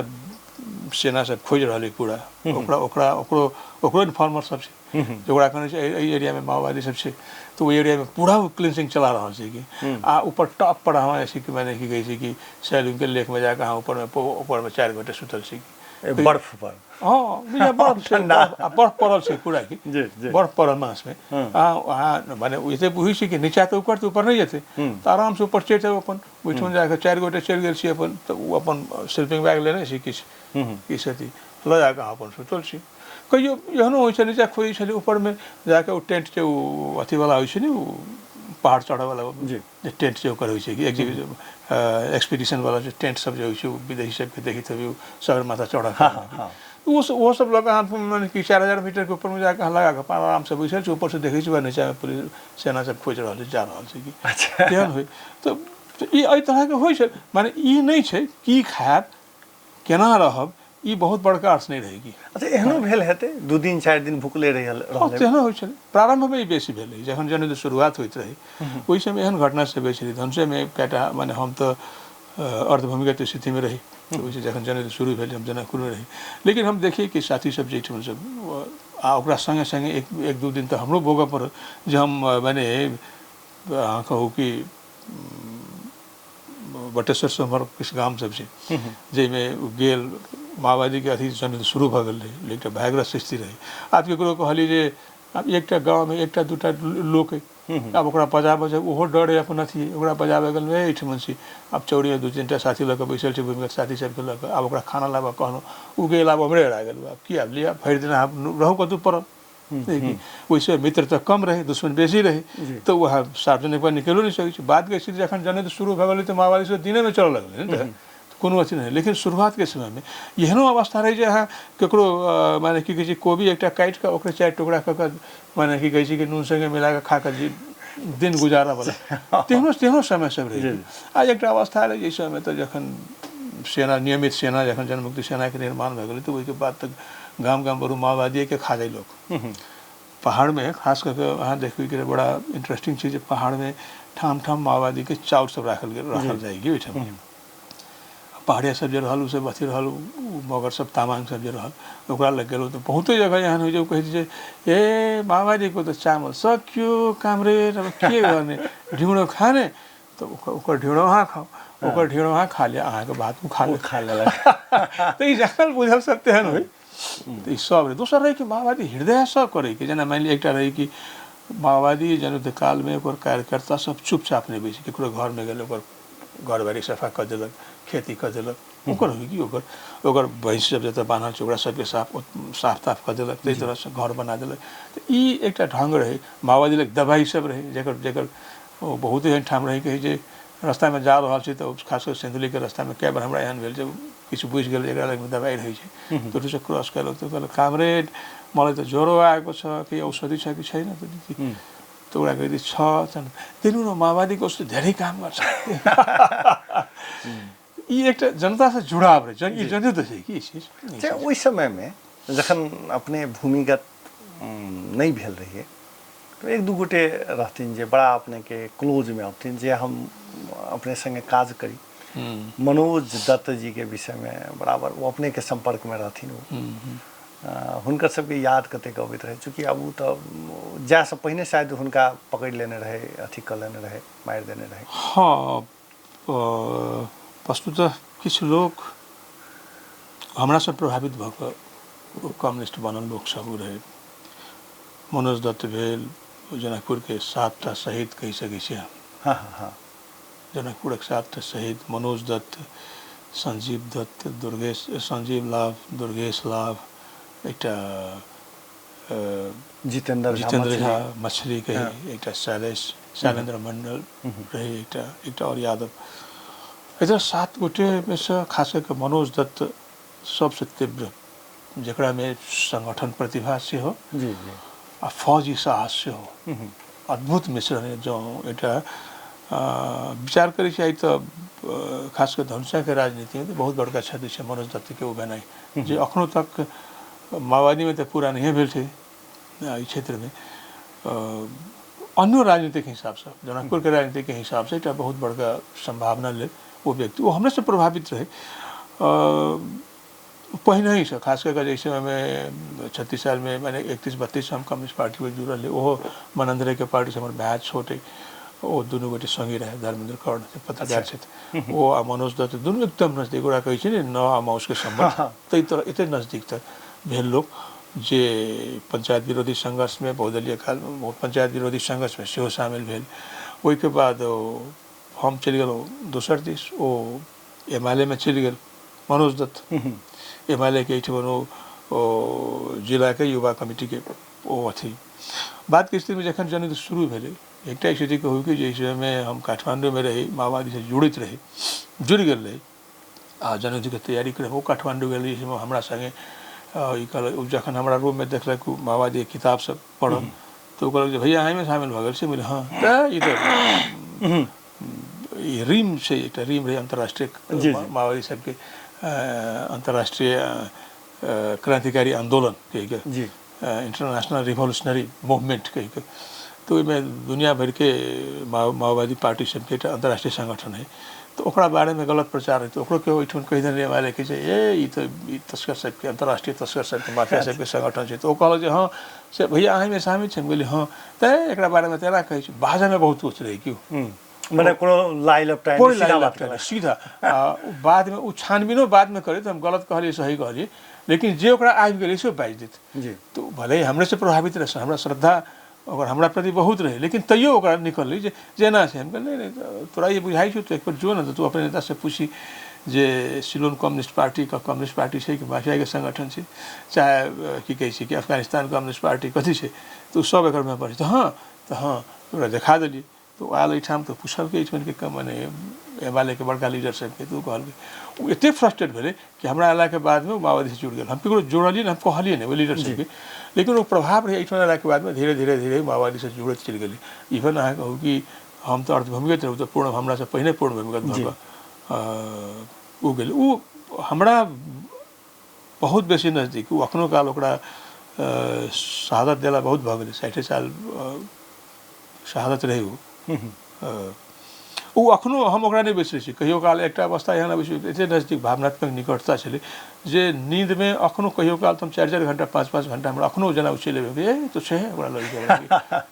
सेना सब खोजि रहल अइ पूरा, ओकरा ओकरा ओकरो ओकरो इन्फॉर्मर सब छै जे ओकरा कहने छै एहि एरियामे माओवादी सब छै, तऽ ओहि एरियामे पूरा ओ क्लिनजिंग चला रहल छै कि आ ऊपर टॉप पर अहाँ जैसे कि मने की कहै छै कि सैलूनके लेकमे जाकऽ अहाँ ऊपरमे ऊपरमे चारि गोटे सुतल छी। बर्फ पर? हँ, बुझियौ बर्फ छै। ठण्डा। आ बर्फ पड़ल छै पूरा कि जी जी बर्फ पड़ल मासमे अहाँ अहाँ मने एते बुझै छी कि नीचा तऽ ऊपर तऽ ऊपर नहि जेतै, तऽ आरामसँ ऊपर चढ़ि जाउ अपन। ओहिठाम जाकऽ चारि गोटे चढ़ि गेल छी अपन, तऽ ओ अपन स्लीपिंग बैग लेने छी, किछु किछु अथी लऽ जाकऽ अहाँ अपन सुतल छी। कहियो एहनो होइ छलै नीचा खोजै छलै, ऊपरमे जाकऽ ओ टेंट जे ओ अथीवला होइ छै ने, ओ पहाड़ चढ़ऽवला जे टेंट जे ओकर होइ छै कि एक्सपीडिशनवला जे टेंट सब जे होइ छै, ओ विदेशी सबके देखैत हेबै, ओ सगरमाथा चढ़ऽ ओ सब, ओहो सब लऽ कऽ अहाँ मने कि 4000 मीटरके ऊपरमे जाकऽ अहाँ लगा कऽ आरामसँ बैसल छी, ऊपरसँ देखै छी नीचामे पुलिस सेना सब खोजि रहल छै, जा रहल छै कि। तेहन होइ तऽ ई एहि तरहके होइ छै। मने ई नहि छै की खायब केना रहब, ई बहुत बड़का अर्थ नहि रहै कि। अच्छा, एहनो भेल हेतै 2 दिन 4 दिन भुखले रहल? हँ, तेहनो होइ छलै। प्रारम्भमे ई बेसी भेलै, जखन जनयुद्ध शुरुआत होइत रहै ओहि समय एहन घटना सब होइ छलै। धनुषेमे कएटा, मने हम तऽ अर्धभूमिगत स्थितिमे रही। तऽ ओहिसँ जखन जनयुद्ध शुरू भेल हम जनकपुरमे रही, लेकिन हम देखियै कि साथी सब जे एहिठाम सब आ ओकरा सङ्गे सङ्गे एक एक दू दिन तऽ हमरो भोगऽ पड़ल जे हम मने अहाँ कहू कि बटेश्वर से हमर किछु गाम सब छै जाहिमे गेल माओवादीके अथी जनयुद्ध शुरू भऽ गेल रहै, एकटा भयग्रस्त स्थिति रहै। आब ककरो कहलियै जे आब एकटा गाँवमे एकटा दूटा लोक अइ, आब ओकरा बजाबऽ जाउ ओहो डरे अपन अथी ओकरा बजाबऽ गेलहुँ एहिठमन छी, आब चौरीमे दू तीन टा साथी लऽ कऽ बैसल छी, भूमिगत साथी सबके लऽ कऽ। आब ओकरा खाना लाबऽ कहलहुँ, ओ गेल आब ओम्हरे हेरा गेल। आब की आब लिअ भरि दिन अहाँ रहू कतहु पड़ल, ओहिसँ मित्र तऽ कम रहै दुश्मन बेसी रहै, तऽ ओ अहाँ सार्वजनिक पर निकलो नहि सकै छी। बादके स्थिति जखन जनयुद्ध शुरू भऽ गेलै तऽ माओवादी सब दिनेमे चलऽ लगलै ने, तऽ कोनो अथी नहि। लेकिन शुरुआतके समयमे एहनो अवस्था रहै जे अहाँ ककरो माने की कहै छै कोबी एकटा काटि कऽ ओकरे चारि टुकड़ा कऽ कऽ माने की कहै छै कि नून सङ्गे मिला कऽ खा कऽ जे दिन गुजारऽ बला तेहनो तेहनो समय सब रहै। आ एकटा अवस्था रहै जाहि समयमे तऽ जखन सेना नियमित सेना जखन जनमुक्ति सेनाके निर्माण भऽ गेलै तऽ ओहिके बाद तऽ गाम गाम बरू माओवादीएके खा जाइ लोक। पहाड़मे खास कऽ कऽ अहाँ देखबै कि बड़ा इंटरेस्टिंग छै जे पहाड़मे ठाम ठाम माओवादीके चाउर सब राखल गेल राखल जाइ कि ओहिठाम पहाड़िया सब जे रहल ओ सब अथी रहल, ओ मगर सब तामाङ सब जे रहल ओकरा लग गेलहुँ तऽ बहुते जगह एहन होइ छै ओ कहै छै जे ए माओवादीको त चामल सक्यो कामरेड, अब के गर्ने ढिँडो खाने, तऽ ओकर ओकर ढिँडो अहाँ खाउ, ओकर ढिँडो अहाँ खा लिअ, अहाँके भात ओ खा ओ लेत। खा लेलक। तऽ ई जानल बुझल सब तेहन होइ तऽ ई सब रहै। दोसर रहै कि माओवादी हृदयसँ करैके, जेना मानि लिअ एकटा रहै कि माओवादी जनयुद्ध कालमे ओकर कार्यकर्ता सब चुपचाप नहि बैसै, ककरो घरमे गेल ओकर घरबारी सफा कऽ देलक, खेती कऽ देलक, ओकर होइ कि ओकर ओकर भैंस सब जतऽ बान्हल छै ओकरा सबके साफ साफ ताफ कऽ देलक, ताहि तरहसँ घर बना देलक। तऽ ई एकटा ढङ्ग रहै माओवादी लग। दबाइ सब रहै जकर जकर ओ बहुत एहन ठाम रहै कहै जे रास्तामे जा रहल छी तऽ खास कऽ सिन्धुलीके रास्तामे कए बेर हमरा एहन भेल जे किछु बुझि गेल एकरा लगमे दबाइ रहै छै तऽ ओतऽसँ क्रॉस केलहुँ तऽ कहलक कामरेड मलाई तऽ ज्वरो आएको छ, केही औषधि छ कि छैन? तऽ ओकरा कहै छ दिनु न, माओवादीको औषधि धेरै काम गर्छ। ई एकटा जनतासँ जुड़ाव रहै, ई जनयुद्ध छै कि ई चीज। से ओहि समयमे जखन अपने भूमिगत नहि भेल रहियै तऽ एक दू गोटे रहथिन जे बड़ा अपनेके क्लोजमे अबथिन जे हम अपने सङ्गे काज करी। मनोज दत्त जीके विषयमे बराबर ओ अपनेके सम्पर्कमे रहथिन, ओ हुनकर सबके याद कतेक अबैत रहै? चूँकि आब ओ तऽ जायसँ पहिने शायद हुनका पकड़ि लेने रहै, अथी कऽ लेने रहै, मारि देने रहै। हँ, वस्तुतः किछु लोक हमरासँ प्रभावित भऽ कऽ कम्युनिस्ट बनल लोकसभ रहै। मनोज दत्त भेल, जनकपुरके 7टा शहीद कहि सकै छी हम। हँ हँ हँ जनकपुरक 7टा शहीद मनोज दत्त, संजीव दत्त, दुर्गेश संजीव लाभ, दुर्गेश लाभ, एकटा जितेन्द्र झा जितेन्द्र मछली झा मछली कही, एकटा शैलेश शैलेन्द्र मण्डल रहै, एकटा एकटा आओर यादव। एहि 7 गोटेमे सँ खास कऽ कऽ मनोज दत्त सबसँ तीव्र, जकरामे संगठन प्रतिभा सेहो जी जी आ फौजी साहस सेहो, अद्भुत मिश्रण। जँ एकटा विचार करै छी आइ तऽ खास कऽ धनुषाके राजनीतिमे तऽ बहुत बड़का क्षति छै मनोज दत्तके ओ भेनाइ, जे अखनो तक माओवादीमे तऽ पूरा नहिए भेल छै एहि क्षेत्रमे। अन्यो राजनीतिक हिसाबसँ, जनकपुरके राजनीतिक हिसाबसँ एकटा बहुत बड़का सम्भावना लेल ओ व्यक्ति ओ हमरेसँ प्रभावित रहै पहिनहिसँ। खास कऽ कऽ जाहि समयमे 36 सालमे माने 31-32 हम कम्युनिस्ट पार्टीमे जुड़ल रही, ओहो मनंद्रेके पार्टीसँ हमर भाय छोट अइ, ओ दुनू गोटे सङ्गे रहै। धर्मेन्द्र कर्ण जे पत्रकार छथि ओ आ मनोज दत्त दुनू एकदम नजदीक। ओकरा कहै छै ने न आ माउसके सम्बन्ध, ताहि तरह एते नजदीक तक भेल लोक जे पंचायत विरोधी संघर्षमे बहुदलीय कालमे पंचायत विरोधी संघर्षमे सेहो शामिल भेल। ओहिके बाद ओ हम चलि गेलहुँ दोसर दिस, ओ एमालेमे चलि गेल मनोज दत्त। एमालेके एहिठाम ओ जिलाके युवा कमिटीके ओ अथी। बादके स्थितिमे जखन जनयुद्ध शुरू भेलै, एकटा स्थिति कहू कि जाहि समयमे हम काठमाण्डूमे रही, माओवादीसँ जुड़ैत रही, जुड़ि गेल रही आ जनयुद्धके तैयारी करै ओ काठमाण्डू गेल रही। हमरा सङ्गे ई कहलक, जखन हमरा रूममे देखलक ओ माओवादीके किताब सब पढ़ल तऽ ओ कहलक जे भैया अहीँमे शामिल भऽ गेल छी? बोले हँ। तऽ ई तऽ ई रिम छै, एकटा रिम रहै अन्तर्राष्ट्रीय माओवादी सबके, अन्तर्राष्ट्रीय क्रान्तिकारी आन्दोलन कहिके, इंटरनेशनल रिवोल्यूशनरी मूवमेंट कहिके। तऽ ओहिमे दुनिया भरिके माओवादी पार्टी सबके एकटा अन्तर्राष्ट्रीय संगठन है। तऽ ओकरा बारेमे गलत प्रचार होइत, ओकरो केओ ओहिठाम कहि देने एमाले के जे ए ई तऽ ई तस्कर सबके, अंतर्राष्ट्रीय तस्कर सबके, माफिया सबके संगठन छै। तऽ ओ कहलक जे हँ से भैया अहीँमे शामिल छै। हम कहलियै हँ। तऽ एकरा बारेमे तऽ एना कहै छै, बाजऽमे बहुत कुछ रहै कि मने कोनो लाई लपटाइ कोइ लाई लपटाइ नहि, सीधा। आ बादमे ओ छानबीनो बादमे करै तऽ हम गलत कहलियै सही कहलियै, लेकिन जे ओकरा आबि गेलै से बाजि देत। तऽ भले ही हमरेसँ प्रभावित रहै, हमरा श्रद्धा ओकर हमरा प्रति बहुत रहै, लेकिन तैयो ओकरा निकललै जे जेना छै। हम कहलियै नहि नहि, तोरा ई बुझाइ छौ तऽ एक बेर जो ने, तऽ तू अपने नेतासँ पूछी जे सिलोन कम्युनिस्ट पार्टीके कम्युनिस्ट पार्टी छै कि माफियाके संगठन छै, चाहे की कहै छै कि अफगानिस्तान कम्युनिस्ट पार्टी कथी छै, तऽ ओ सब एकर मेम्बर छै। तऽ हँ, तऽ हँ ओकरा देखा देलियै। तऽ ओ आयल एहिठाम तऽ पुछलकै एहिठामके मने एमालेके बड़का लीडर सबके, तऽ ओ कहलकै, ओ एतेक फ्रस्ट्रेट भेलै कि हमरा अयलाके बादमे ओ माओवादीसँ जुड़ि गेल। हम ककरो जोड़लियै नहि, हम कहलियै नहि ओहि लीडर सबके, लेकिन ओ प्रभाव रहै। एहिठाम अयलाके बादमे धीरे धीरे धीरे माओवादीसँ जुड़ैत चलि गेलै। इवन अहाँ कहू कि हम तऽ अर्धभूमिगत रहू, तऽ पूर्ण हमरासँ पहिने पूर्ण भूमिगत भऽ कऽ ओ गेल। ओ हमरा बहुत बेसी नजदीक, ओ अखनो काल ओकरा शहादत देला बहुत भऽ गेलै, 60 साल शहादत रहै ओ। ओ अखनो हम ओकरा नहि बिसरै छी। कहियो काल एकटा अवस्था एहन अबै छै, एते नजदीक भावनात्मक निकटता छलै जे नींदमे अखनो कहियो काल तऽ हम 4-4 घंटा 5-5 घंटा हमरा अखनो जेना ओ चलि अबै, ए तो छै ओकरा लग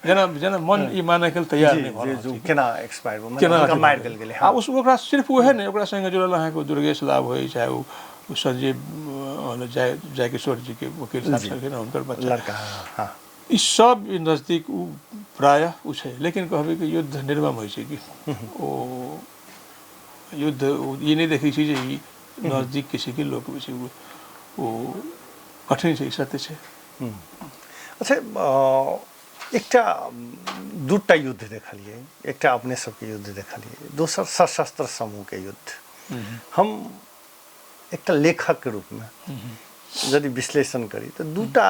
जेना जेना मन ई मानैके लेल तैयार नहि भऽ रहल छै। केना एक्सपायर केना मारि देल गेलै। आ ओकरा सिर्फ उएह नहि, ओकरा सङ्गे जुड़ल अहाँके दुर्गेश लाभ होइ, चाहे ओ संजीव जय जयकिशोर जीके वकील साहब छलखिन हुनकर बच्चा लड़का, हाँ, ई सब नजदीक ओ प्रायः ओ छै। लेकिन कहबै कि युद्ध निर्मम होइ छै कि ओ युद्ध ई नहि देखै छै जे ई नजदीकके छै कि लोक छै, ओ कठिन छै, ई सत्य छै। अच्छा, एकटा दूटा युद्ध देखलियै, एकटा अपने सबके युद्ध देखलियै, दोसर सशस्त्र समूहके युद्ध। हम एकटा लेखकके रूपमे यदि विश्लेषण करी तऽ दूटा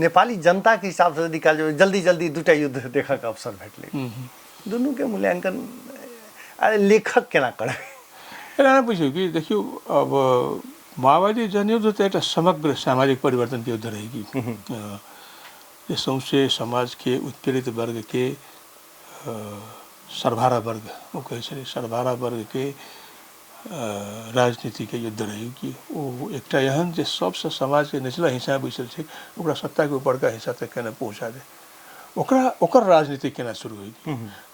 नेपाली जनताके हिसाबसँ यदि कहल जाय, जल्दी जल्दी दूटा युद्ध देखऽके अवसर भेटलै, दुनूके मूल्यांकन लेखक केना करबै? एना बुझियौ कि देखियौ, अब माओवादी जनयुद्ध तऽ एकटा समग्र सामाजिक परिवर्तनके युद्ध रहै कि जे सौँसे समाजके उत्पीड़ित वर्गके, सर्वहारा वर्ग ओ कहै छलै, सर्वहारा वर्गके राजनीतिके युद्ध रहै कि ओ एकटा एहन जे सबसँ समाजके निचला हिस्सा बैसल छै ओकरा सत्ताके उपरका हिस्सा तक केना पहुँचा दे, ओकरा ओकर राजनीति केना शुरू होइ,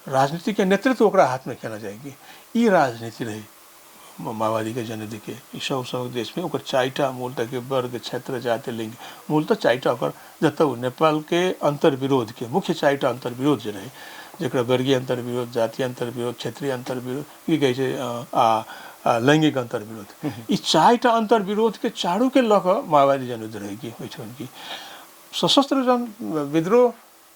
राजनीतिके नेतृत्व ओकरा हाथमे केना जाएगी, ई राजनीति रहै माओवादीके जनयुद्धके। ई सब सब देशमे ओकर 4टा मूलतः के वर्ग, क्षेत्र, जाति, लिंग, मूलतः 4टा ओकर जतऽ ओ नेपालके अन्तर्विरोधके मुख्य 4टा अन्तर्विरोध जे रहै, जकरा वर्गीय अन्तर्विरोध, जातीय अन्तर्विरोध, क्षेत्रीय अन्तर्विरोध की कहै छै आ लैंगिक अन्तर्विरोध, ई 4टा अन्तर्विरोधके चारूके लऽ कऽ माओवादी जनयुद्ध रहै कि ओहिठाम कि सशस्त्र जन विद्रोह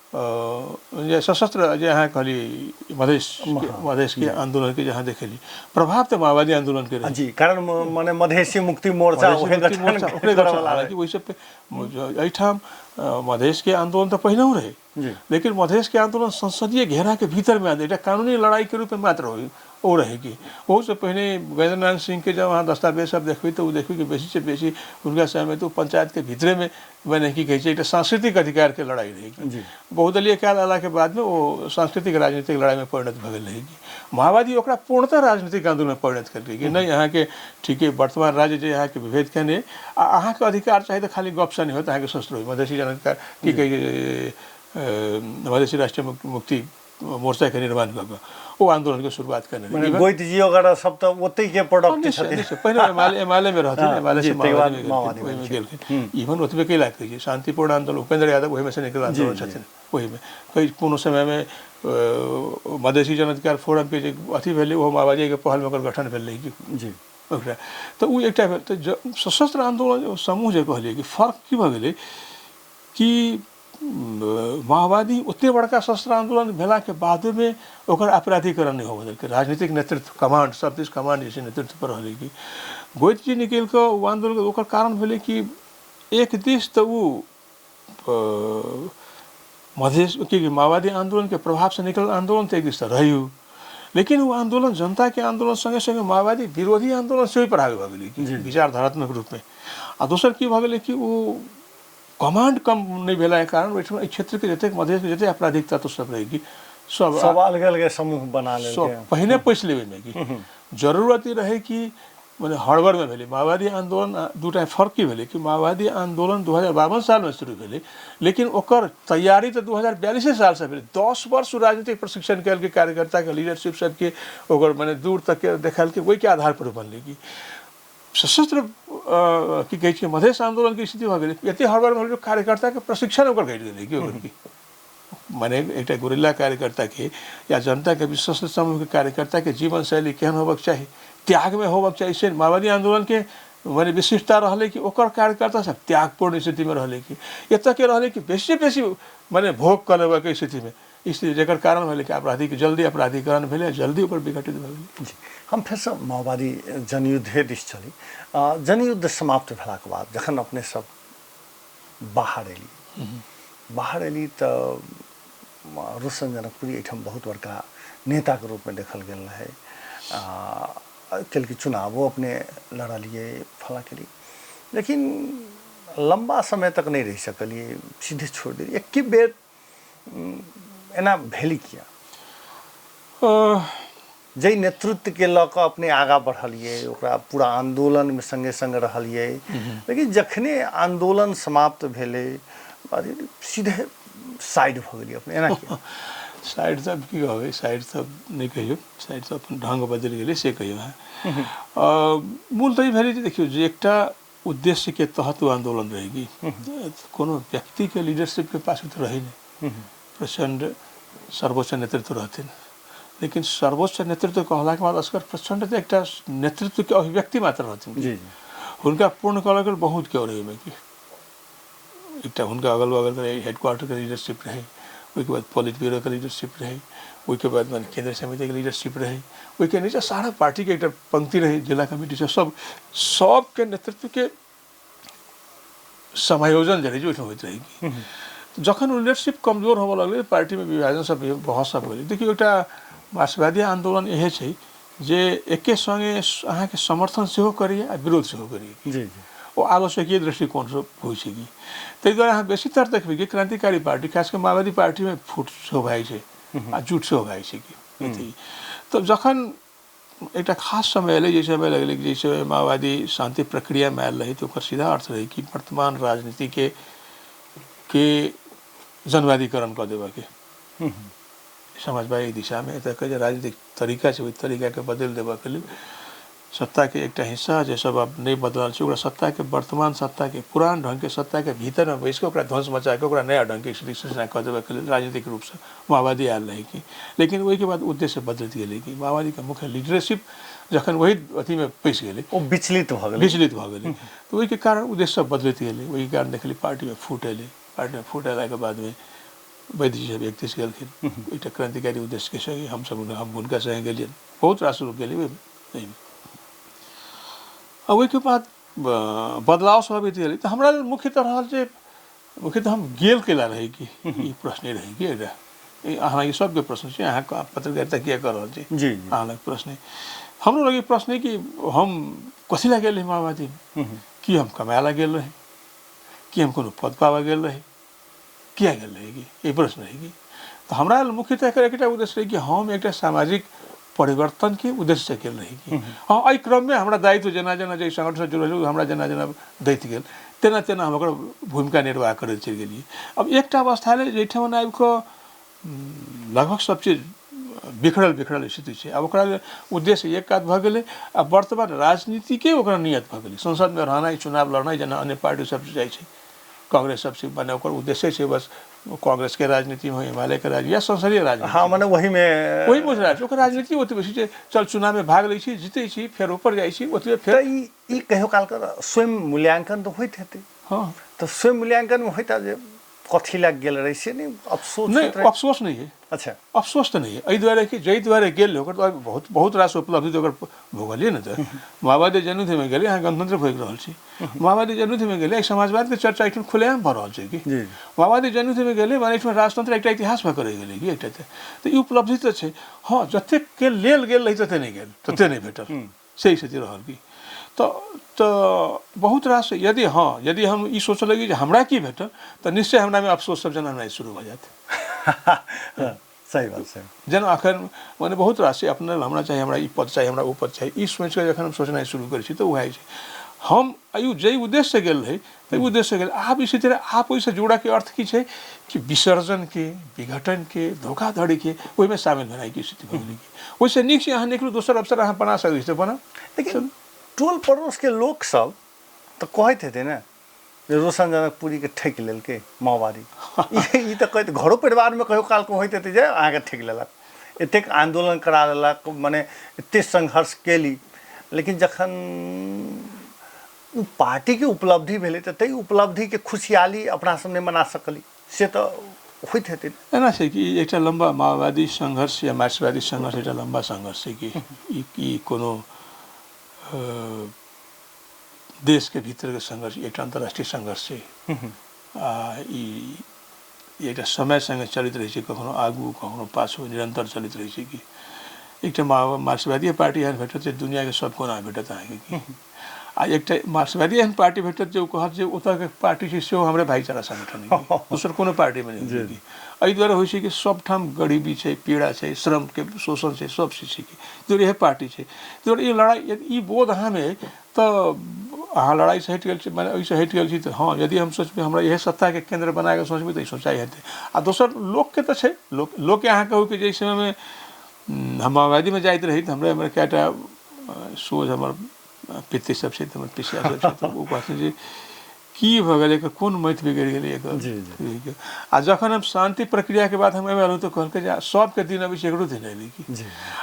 जे सशस्त्र जे अहाँ कहली मधेश मधेशके आन्दोलनके जहाँ देखली प्रभाव तऽ माओवादी आन्दोलनके रहै जी, कारण मने मधेसी मुक्ति मोर्चा ओकरे गठन, हालाँकि ओहिसँ एहिठाम मधेशके आन्दोलन तऽ पहिनहुँ रहै, लेकिन मधेशके आन्दोलन संसदीय घेराके भीतरमे आयल, एकटा कानूनी लड़ाइके रूपमे मात्र होइ ओ रहै कि ओहूसँ पहिने गजेन्द्र नारायण सिंहके जब अहाँ दस्तावेज सब देखबै तऽ ओ देखबै कि बेसीसँ बेसी हुनका समयमे तऽ ओ पंचायतके भीतरेमे मने की कहै छै एकटा सांस्कृतिक अधिकारके लड़ाइ रहै कि बहुदलीय काल अयलाके बादमे ओ सांस्कृतिक राजनीतिक लड़ाइमे परिणत भऽ गेल रहै कि माओवादी ओकरा पूर्णतः राजनीतिक आन्दोलनमे परिणत केलकै कि नहि अहाँके ठीके वर्तमान राज्य जे अहाँके विभेद केने आ अहाँके अधिकार चाही तऽ खाली गपसँ नहि होत, अहाँके शस्त्र होइ। मधेसी जनअधिकार की कहै छै मधेसी राष्ट्रीय मुक्ति मोर्चाके निर्माण कऽ कऽ ओ आन्दोलनके शुरुआत केने रहै। गोइत जी वगैरह सब तऽ ओतहि के प्रोडक्ट छथिन। पहिने एमाले मे रहथिन, एमाले से माओवादी ओहिमे गेलखिन। इवन ओतबे के लायक छै शांतिपूर्ण आन्दोलन, उपेंद्र यादव ओहिमे से निकल आन्दोलन छथिन। ओहिमे कई कोनो समयमे मधेसी जनअधिकार फोरमके जे अथी भेलै ओहो माओवादीके पहलमे ओकर गठन भेल रहै कि जी ओकरा तऽ ओ एकटा भेल। तऽ सशस्त्र आन्दोलन समूह जे कहलियै कि फर्क की भऽ गेलै कि माओवादी ओते बड़का सशस्त्र आन्दोलन भेलाके बादोमे ओकर अपराधीकरण नहि होबऽ देलकै। राजनीतिक नेतृत्व कमांड सब दिस कमांड जे छै नेतृत्व पर रहलै कि गोइत जी निकलि कऽ ओ आन्दोलन, ओकर कारण भेलै कि एक दिस तऽ ओ मधेश की माओवादी आन्दोलनके प्रभावसँ निकलल आन्दोलन तऽ एक दिस तऽ रहै, लेकिन ओ आन्दोलन जनताके आन्दोलन सङ्गे सङ्गे माओवादी विरोधी आन्दोलन सेहो प्रभावी भऽ गेलै कि विचारधारात्मक रूपमे। आ दोसर की भऽ गेलै कि ओ कमांड कम नहि भेलाके कारण ओहिठाम एहि क्षेत्रके जतेक मधेशके जतेक आपराधिक तत्व सब रहै कि सब सब अलग अलग समूह बना सब लेलकै। पहिने पैसि लेबै ओहिमे कि जरूरत ई रहै कि मने हड़बड़मे भेलै माओवादी आन्दोलन। दूटा फर्क की भेलै कि माओवादी आन्दोलन 2052 सालमे शुरू भेलै, लेकिन ओकर तैयारी तऽ 2042 सालसँ भेलै। 10 वर्ष राजनीतिक प्रशिक्षण कयलकै कार्यकर्ताके, लीडरशिप सबके, ओकर मने दूर तकके देखेलकै, ओहिके आधार पर बनलै। कि सशस्त्र की कहै छै मधेश आन्दोलनके स्थिति भऽ गेलै एते हड़बड़ भऽ गेलै, कार्यकर्ताके प्रशिक्षण ओकर घटि गेलै। कि ओकर की मने एकटा गोरिल्ला कार्यकर्ताके या जनताके विश्वस्त समूहके कार्यकर्ताके जीवन शैली केहन होबक चाही, त्यागमे होबक चाही, से माओवादी आन्दोलनके मने विशिष्टता रहलै कि ओकर कार्यकर्ता सब त्यागपूर्ण स्थितिमे रहलै। कि एतऽके रहलै कि बेसी बेसी मने भोग कऽ लेबऽके स्थितिमे स्थिति, जकर कारण भेलै कि अपराधीके जल्दी अपराधीकरण भेलै, जल्दी ओकर विघटित भऽ गेलै। जी, हम फेरसँ माओवादी जनयुद्धे दिस चली। जनयुद्ध समाप्त भेलाके बाद जखन अपने सब बाहर एली, बाहर एली तऽ रोशन जनकपुरी एहिठाम बहुत बड़का नेताके रूपमे देखल गेल रहै। केलकै चुनावो अपने लड़लियै, फलाँ केलियै, लेकिन लम्बा समय तक नहि रहि सकलियै, सीधे छोड़ि देलियै एके बेर। एना भेलै किया? जाहि नेतृत्वके लऽ कऽ अपने आगाँ बढ़लियै, ओकरा पूरा आन्दोलनमे सङ्गे सङ्ग रहलियै, लेकिन जखने आन्दोलन समाप्त भेलै सीधे साइड भऽ गेलियै अपने, एना किया? साइड तऽ की कहबै, साइड तऽ नहि कहियौ, साइड तऽ अपन ढङ्ग बदलि गेलै से कहियौ अहाँ। मूल तऽ ई भेलै जे देखियौ जे एकटा उद्देश्यके तहत ओ आन्दोलन रहै कि कोनो व्यक्तिके लीडरशिपके पास तऽ रहै नहि। प्रचण्ड सर्वोच्च नेतृत्व रहथिन, लेकिन सर्वोच्च नेतृत्व कहलाके बाद असगर प्रचण्ड तऽ एकटा नेतृत्वके अभिव्यक्ति मात्र रहथिन। जी। हुनका पूर्ण करऽके लेल बहुत केओ रहै ओहिमे। कि एकटा हुनका अगल बगलके हेडक्वार्टरके लीडरशिप रहै, ओहिके बाद पोलिट ब्यूरोके लीडरशिप रहै, ओहिके बाद मने केन्द्रीय समितिके लीडरशिप रहै, ओहिके नीचा सारा पार्टीके एकटा पंक्ति रहै, जिला कमिटी सब सब सबके नेतृत्वके समायोजन जे रहै ओहिठाम होइत रहै। कि जखन ओ लीडरशिप कमजोर होबऽ लगलै, पार्टीमे विभाजन सब बहस सब भेलै। देखियौ, एकटा मार्क्सवादी आन्दोलन इहे छै जे एके सङ्गे अहाँके समर्थन सेहो करैए आ विरोध सेहो करैए। जी जी। ओ आलोचकीय दृष्टिकोणसँ होइ छै। कि ताहि दुआरे अहाँ बेसीतर देखबै कि क्रान्तिकारी पार्टी, खास कऽ माओवादी पार्टीमे फूट सेहो भए जाइ छै आ जुट सेहो भए जाइ छै। कि अथी तऽ जखन एकटा खास समय एलै, जाहि समय लगलै कि जाहि समय माओवादी शान्ति प्रक्रियामे आयल रहै, तऽ ओकर सीधा अर्थ रहै कि वर्तमान राजनीतिके के जनवादीकरण कऽ देबऽके, समाजवादी दिशामे एतऽके जे राजनीतिक तरीका छै ओहि तरीकाके बदलि देबऽके लेल सत्ताके एकटा हिस्सा जे सब आब नहि बदलल छै, ओकरा सत्ताके वर्तमान सत्ताके पुरान ढङ्गके सत्ताके भीतरमे बैसिकऽ ओकरा ध्वंस मचाकऽ ओकरा नया ढङ्गके स्थिति सृजना कऽ देबऽके लेल राजनीतिक रूपसँ माओवादी आयल रहै। कि लेकिन ओहिके बाद उद्देश्य बदलैत गेलै कि माओवादीके मुख्य लीडरशिप जखन ओहि अथीमे पैसि गेलै, ओ विचलित भऽ गेलै, विचलित भऽ गेलै, तऽ ओहिके कारण उद्देश्य सब बदलैत गेलै। ओहिके कारण देखलियै पार्टीमे फूट एलै। पार्टीमे फूट अयलाके बादमे वैद्यजी सब एक दिस गेलखिन एकटा क्रान्तिकारी उद्देश्यके सङ्गे, हमसब हम हुनका सङ्गे गेलियनि, बहुत रास लोक गेलै एहिमे। आ ओहिके बाद बदलाव सब अबैत गेलै। तऽ हमरा लेल मुख्यतः रहल जे मुख्यतः हम गेल कैला रहै कि ई प्रश्ने रहै कि एकटा अहाँ ई सबके प्रश्न छै, अहाँ पत्रकारिता किया कऽ रहल छी, जी जी अहाँ लग प्रश्न। हमरो लग ई प्रश्न कि हम कथी लए गेल रही माओवादीमे? की हम कमाए लए गेल रही? की हम कोनो पद पाबऽ गेल रही? किया गेल रही? कि ई प्रश्न रहै। कि तऽ हमरा लेल मुख्यतः एकर एकटा उद्देश्य रहै कि हम एकटा सामाजिक परिवर्तनके उद्देश्यसँ गेल रही। कि हँ, एहि क्रममे हमरा दायित्व जेना जेना जाहि सङ्गठनसँ जुड़ल रही हमरा जेना जेना दैत गेल, तेना तेना हम ओकर भूमिका निर्वाह करैत चलि गेलियै। आब एकटा अवस्था एलै जाहिठाम आबि कऽ लगभग सब चीज बिखरल बिखरल स्थिति छै। आब ओकरा लेल उद्देश्य एक कात भऽ गेलै आ वर्तमान राजनीतिके ओकरा नियत भऽ गेलै, संसदमे रहनाइ, चुनाव लड़नाइ, जेना अन्य पार्टी सब जाइ छै, कांग्रेस सब छै, मने ओकर उद्देश्य छै बस कांग्रेसके राजनीतिमे हो, एमालेके राजनीति या संसदीय राजनीति। हँ, मने वहीमे ओहिमे राजनीति, ओकर राजनीति ओतबे छै जे चल चुनावमे भाग लै छी, जीतै छी, फेर ऊपर जाइ छी, ओतबे फेर। तऽ ई कहियो कालके स्वयं मूल्यांकन तऽ होइत हेतै? हँ। तऽ स्वयं मूल्यांकनमे होइत जे कथी लए गेल रहै से नहि अफसोस? नहि, अफसोस नहि है। अच्छा। अफसोस तऽ नहि है, एहि दुआरे कि जाहि दुआरे गेल ओकर तऽ बहुत बहुत रास उपलब्धि तऽ ओकर भोगलियै ने। तऽ माओवादी जनयुद्धमे गेलै, अहाँ गणतंत्र भोगि रहल छी। माओवादी जनयुद्धमे गेलै, समाजवादके चर्चा एहिठाम खुलेआम भऽ रहल छै। कि माओवादी जनयुद्धमे गेलै माने एहिठाम राजतंत्र एकटा इतिहास भऽ कऽ रहि गेलै। कि एकटा तऽ ई उपलब्धि तऽ छै। हँ, जतेकके लेल गेल रही तते नहि गेल, तते नहि भेटल, से स्थिति रहल। की तऽ बहुत रास यदि हँ यदि हम ई सोचऽ लगी जे हमरा की भेटल, तऽ निश्चय हमरामे अफसोस सब जनमनाइ शुरू भऽ जायत। सही बात छै। जेना अखन मने बहुत रास छै, अपना हमरा चाही, हमरा ई पद चाही, हमरा ओ पद चाही, ई सोचि कऽ जखन हम सोचनाइ शुरू करै छी तऽ उएह छै। हम एहि जाहि उद्देश्यसँ गेल रही ताहि उद्देश्यसँ गेल। आब ई छै, आब ओहिसँ जुड़ऽके अर्थ की छै कि विसर्जनके, विघटनके, धोखाधड़ीके ओहिमे शामिल भेनाइके स्थिति भऽ गेलै। ओहिसँ नीक छै अहाँ निकलू, दोसर अवसर अहाँ बना सकै छी तऽ बनाउ। लेकिन टोल पड़ोसके लोकसभ तऽ कहैत हेतै ने जे रोशन जनकपुरीके ठकि लेलकै माओवादी। ई तऽ कहैत घरो परिवारमे कहियो कालके होइत हेतै जे अहाँके ठकि लेलक, एतेक आन्दोलन करा लेलक, मने एतेक संघर्ष केली, लेकिन जखन ओ पार्टीके उपलब्धि भेलै तऽ ताहि उपलब्धिके खुशहाली अपना सब नहि मना सकली, से तऽ होइत हेतै। एना छै कि एकटा लम्बा माओवादी संघर्ष या मार्क्सवादी संघर्ष एकटा लम्बा संघर्ष छै कि ई कोनो देशके भीतरके संघर्ष, एकटा अन्तर्राष्ट्रीय संघर्ष छै। आ ई एकटा समय सङ्गे चलैत रहै छै, कखनो आगू कखनो पाछू निरन्तर चलैत रहै छै। कि एकटा मार्क्सवादीए पार्टी एहन भेटत जे दुनिआँके सब कोना भेटत अहाँके कि, आ एकटा मार्क्सवादी एहन पार्टी भेटत जे ओ कहत जे ओतऽके पार्टी छै सेहो हमरे भाइचारा संगठन है, दोसर कोनो पार्टीमे नहि होइ छै। एहि दुआरे होइ छै कि सबठाम गरीबी छै, पीड़ा छै, श्रमके शोषण छै, सब चीज छै। कि दुआरे इएह पार्टी छै, दुआरे ई लड़ाइ यदि ई बोध अहाँमे अइ तऽ अहाँ लड़ाइसँ हटि गेल छी, मने ओहिसँ हटि गेल छी। तऽ हँ, यदि हम सोचबै हमरा इएह सत्ताके केन्द्र बनाकऽ सोचबै तऽ ई सोचाइ हेतै। आ दोसर लोकके तऽ छै, लोक लोकके अहाँ कहू कि जाहि समयमे हम माओवादीमे जाइत रही तऽ हमरा एम्हर कएटा सोझ हमर पित्ती सब छै, हमर पिसिया सब छै, तऽ ओ कहथिन जे की भऽ गेलै एकर, कोन मति बिगड़ि गेलै एकर। जी जी आ जखन हम शान्ति प्रक्रियाके बाद हम एहिमे एलहुँ तऽ कहलकै जे सबके दिन अबै छै, एकरो दिन एलै की।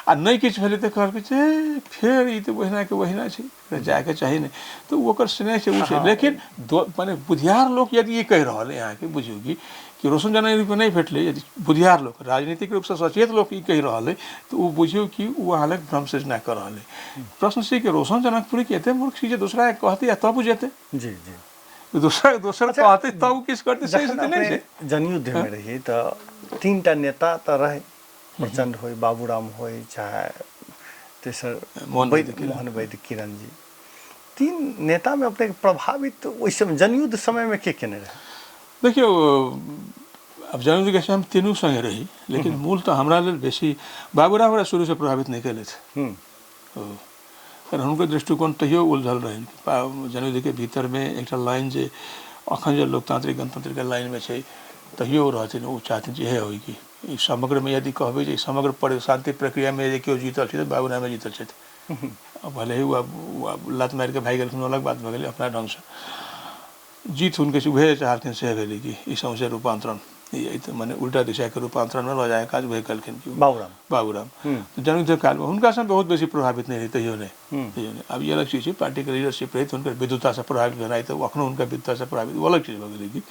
आ नहि किछु भेलै तऽ कहलकै जे फेर ई तऽ ओहिनाके ओहिना छै, एकरा जायके चाही नहि। तऽ ओ ओकर स्नेह छै, ओ छै। लेकिन मने बुधियार लोक यदि ई कहि रहल अइ अहाँके, बुझियौ कि रोशन जनकपुरके नहि भेटलै, यदि बुधियार लोक राजनीतिक रूपसँ सचेत लोक ई कहि रहल अइ तऽ ओ बुझियौ कि ओ अहाँ लग भ्रम सृजना कऽ रहल अइ। प्रश्न छै कि रोशन जनकपुरीके एते मूर्ख छी जे दोसरा कहतै आ तब बुझेतै? जी जी दोसर दोसर अच्छा, कहतै तब ओ किछु करतै, से जखन स्थिति नहि अपने छै। जनयुद्धमे रहियै तऽ 3टा नेता तऽ रहै, प्रचंड होय, बाबूराम होय, चाहे तेसर मोहन वैद्य किरण। मोहन वैद्य किरण जी, 3 नेतामे अपनेके प्रभावित ओहि समय जनयुद्ध समयमे के केने रहै? देखियौ, आब जनयुद्धके समय हम तीनू सङ्गे रही, लेकिन मूल तऽ हमरा लेल बेसी बाबूराम हमरा शुरूसँ प्रभावित नहि केलथि। कारण हुनकर दृष्टिकोण तहियो उलझल रहनि। जनयुद्धके भीतरमे एकटा लाइन जे अखन जे लोकतांत्रिक गणतंत्रके लाइनमे छै, तहियो ओ रहथिन, ओ चाहथिन जे इएह होइ कि ई समग्रमे यदि कहबै जे समग्र शान्ति प्रक्रियामे यदि केओ जीतल छै तऽ बाबूरामे जीतल छथि। भले ही ओ आब लात मारिके भागि गेलखिन, अलग बात भऽ गेलै, अपना ढङ्गसँ जीत हुनके छै, उएह चाहलखिन सएह भेलै कि ई सौंसे रूपान्तरण ई तऽ मने उल्टा दिशाके रूपान्तरणमे लऽ जायके काज उएह केलखिन कि बाबूराम। बाबूराम जनयुद्ध कालमे हुनकासँ बहुत बेसी प्रभावित नहि रहै, तहियो नहि, तहियो नहि। आब ई अलग चीज छै, पार्टीके लीडरशिप रहै तऽ हुनकर विद्वतासँ प्रभावित भेनाइ, तऽ अखनो हुनकर विद्वतासँ प्रभावित ओ अलग चीज भऽ गेलै कि।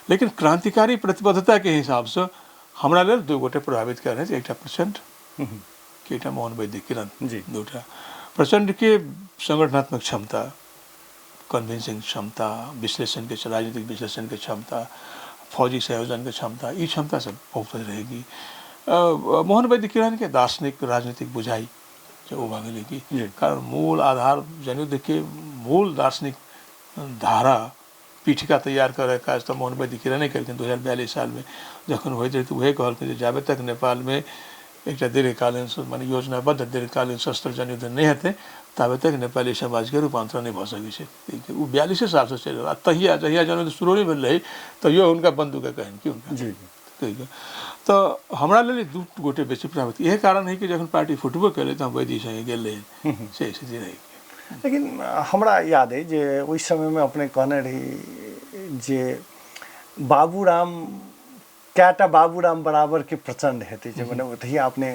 लेकिन क्रांतिकारी प्रतिबद्धताके हिसाबसँ हमरा लेल 2 गोटे प्रभावित कयने छै, एकटा प्रचंड कि एकटा मोहन वैद्य किरण। दूटा प्रचंडके संगठनात्मक क्षमता, कन्विंसिंग क्षमता, विश्लेषणके, राजनीतिक विश्लेषणके क्षमता, फौजी संयोजनके क्षमता, ई क्षमता सब बहुत रहेगी। मोहन वैद्य किरणके दार्शनिक राजनीतिक बुझाइ जे ओ भऽ गेलै कि, कारण मूल आधार जनयुद्धके मूल दार्शनिक धारा पीठिका तैयार करय काज तऽ मोहन वैद्य किरणे केलखिन। 2042 सालमे जखन होइत रहै तऽ उएह कहलखिन जे जाबे तक नेपालमे एकटा दीर्घकालीन मने योजनाबद्ध दीर्घकालीन शस्त्र जनयुद्ध नहि हेतै ताबे तक नेपाली समाजके रूपान्तरण नहि भऽ सकै छै। ओ 42 सालसँ चलि रहल, आ तहिया जहिया जनयुद्ध शुरू नहि भेल रहै तहियो हुनका बन्दूकके कहनि कि हुनका कहिके। तऽ हमरा लेल 2 गोटे बेसी प्रभावित इएह कारण है कि जखन पार्टी फुटबो केलै तऽ हम वैद्य सङ्गे गेल रही, से स्थिति रहै। लेकिन हमरा याद अइ जे ओहि समयमे अपने कहने रही जे बाबूराम कएटा बाबूराम बराबरके प्रचंड हेतै, जे मने तहिया अपने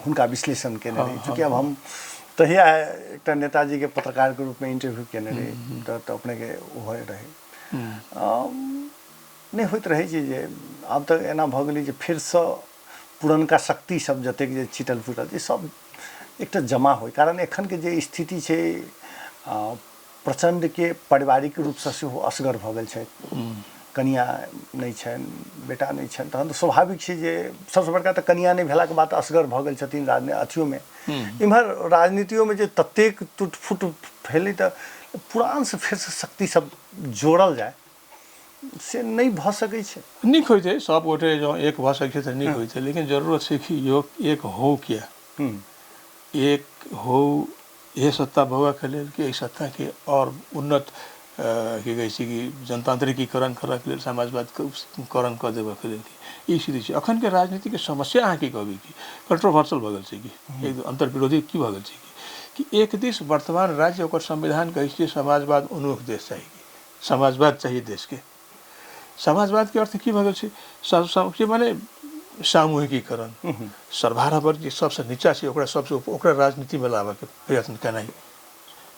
हुनका विश्लेषण केने रही। चूँकि अब हम तहिया एकटा नेताजीके पत्रकारके रूपमे इंटरव्यू केने रही तऽ अपनेके ओ रहै नहि होइत रहै छै जे आब तऽ एना भऽ गेलै जे फेरसँ पुरनका शक्ति सब जतेक जे छिटल फुटल छै सब एकटा जमा होइ, कारण एखनके जे स्थिति छै प्रचण्डके पारिवारिक रूपसँ सेहो असगर भऽ गेल छथि, कनिया नहि छनि, बेटा नहि छनि, तहन तऽ स्वाभाविक छै जे सबसँ बड़का तऽ कनिया नहि भेलाके बाद असगर भऽ गेल छथिन राजनी अथियोमे, इम्हर राजनीतियोमे जे ततेक टूट फूट भेलै तऽ पुरानसँ फेरसँ शक्ति सब जोड़ल जाय से नहि भऽ सकै छै। नीक होइतै, सब गोटे जँ एक भऽ सकै तऽ नीक होइतै, लेकिन जरूरत छै कि योग एक हो किया, एक हो इहे सत्ता भोगऽके लेल कि एहि सत्ताके आओर उन्नत की कहै छै कि जनतांत्रिकीकरण करऽके लेल, समाजवादकरण कऽ देबऽके लेल। ई स्थिति छै अखनके राजनीतिके समस्या। अहाँ की कहबै कि कंट्रोवर्सल भऽ गेल छै कि एक अन्तर्विरोधी की भऽ गेल छै कि एक दिस वर्तमान राज्य ओकर संविधान कहै छै समाजवाद उन्मुख देश चाही, समाजवाद चाहिए देशके। समाजवादके अर्थ की भऽ गेल छै? सब माने सामूहिकीकरण, सर्वहारा वर्ग जे सबसँ नीचा छै ओकरा सबसँ ओकरा राजनीतिमे लाबऽके प्रयत्न केनाइ,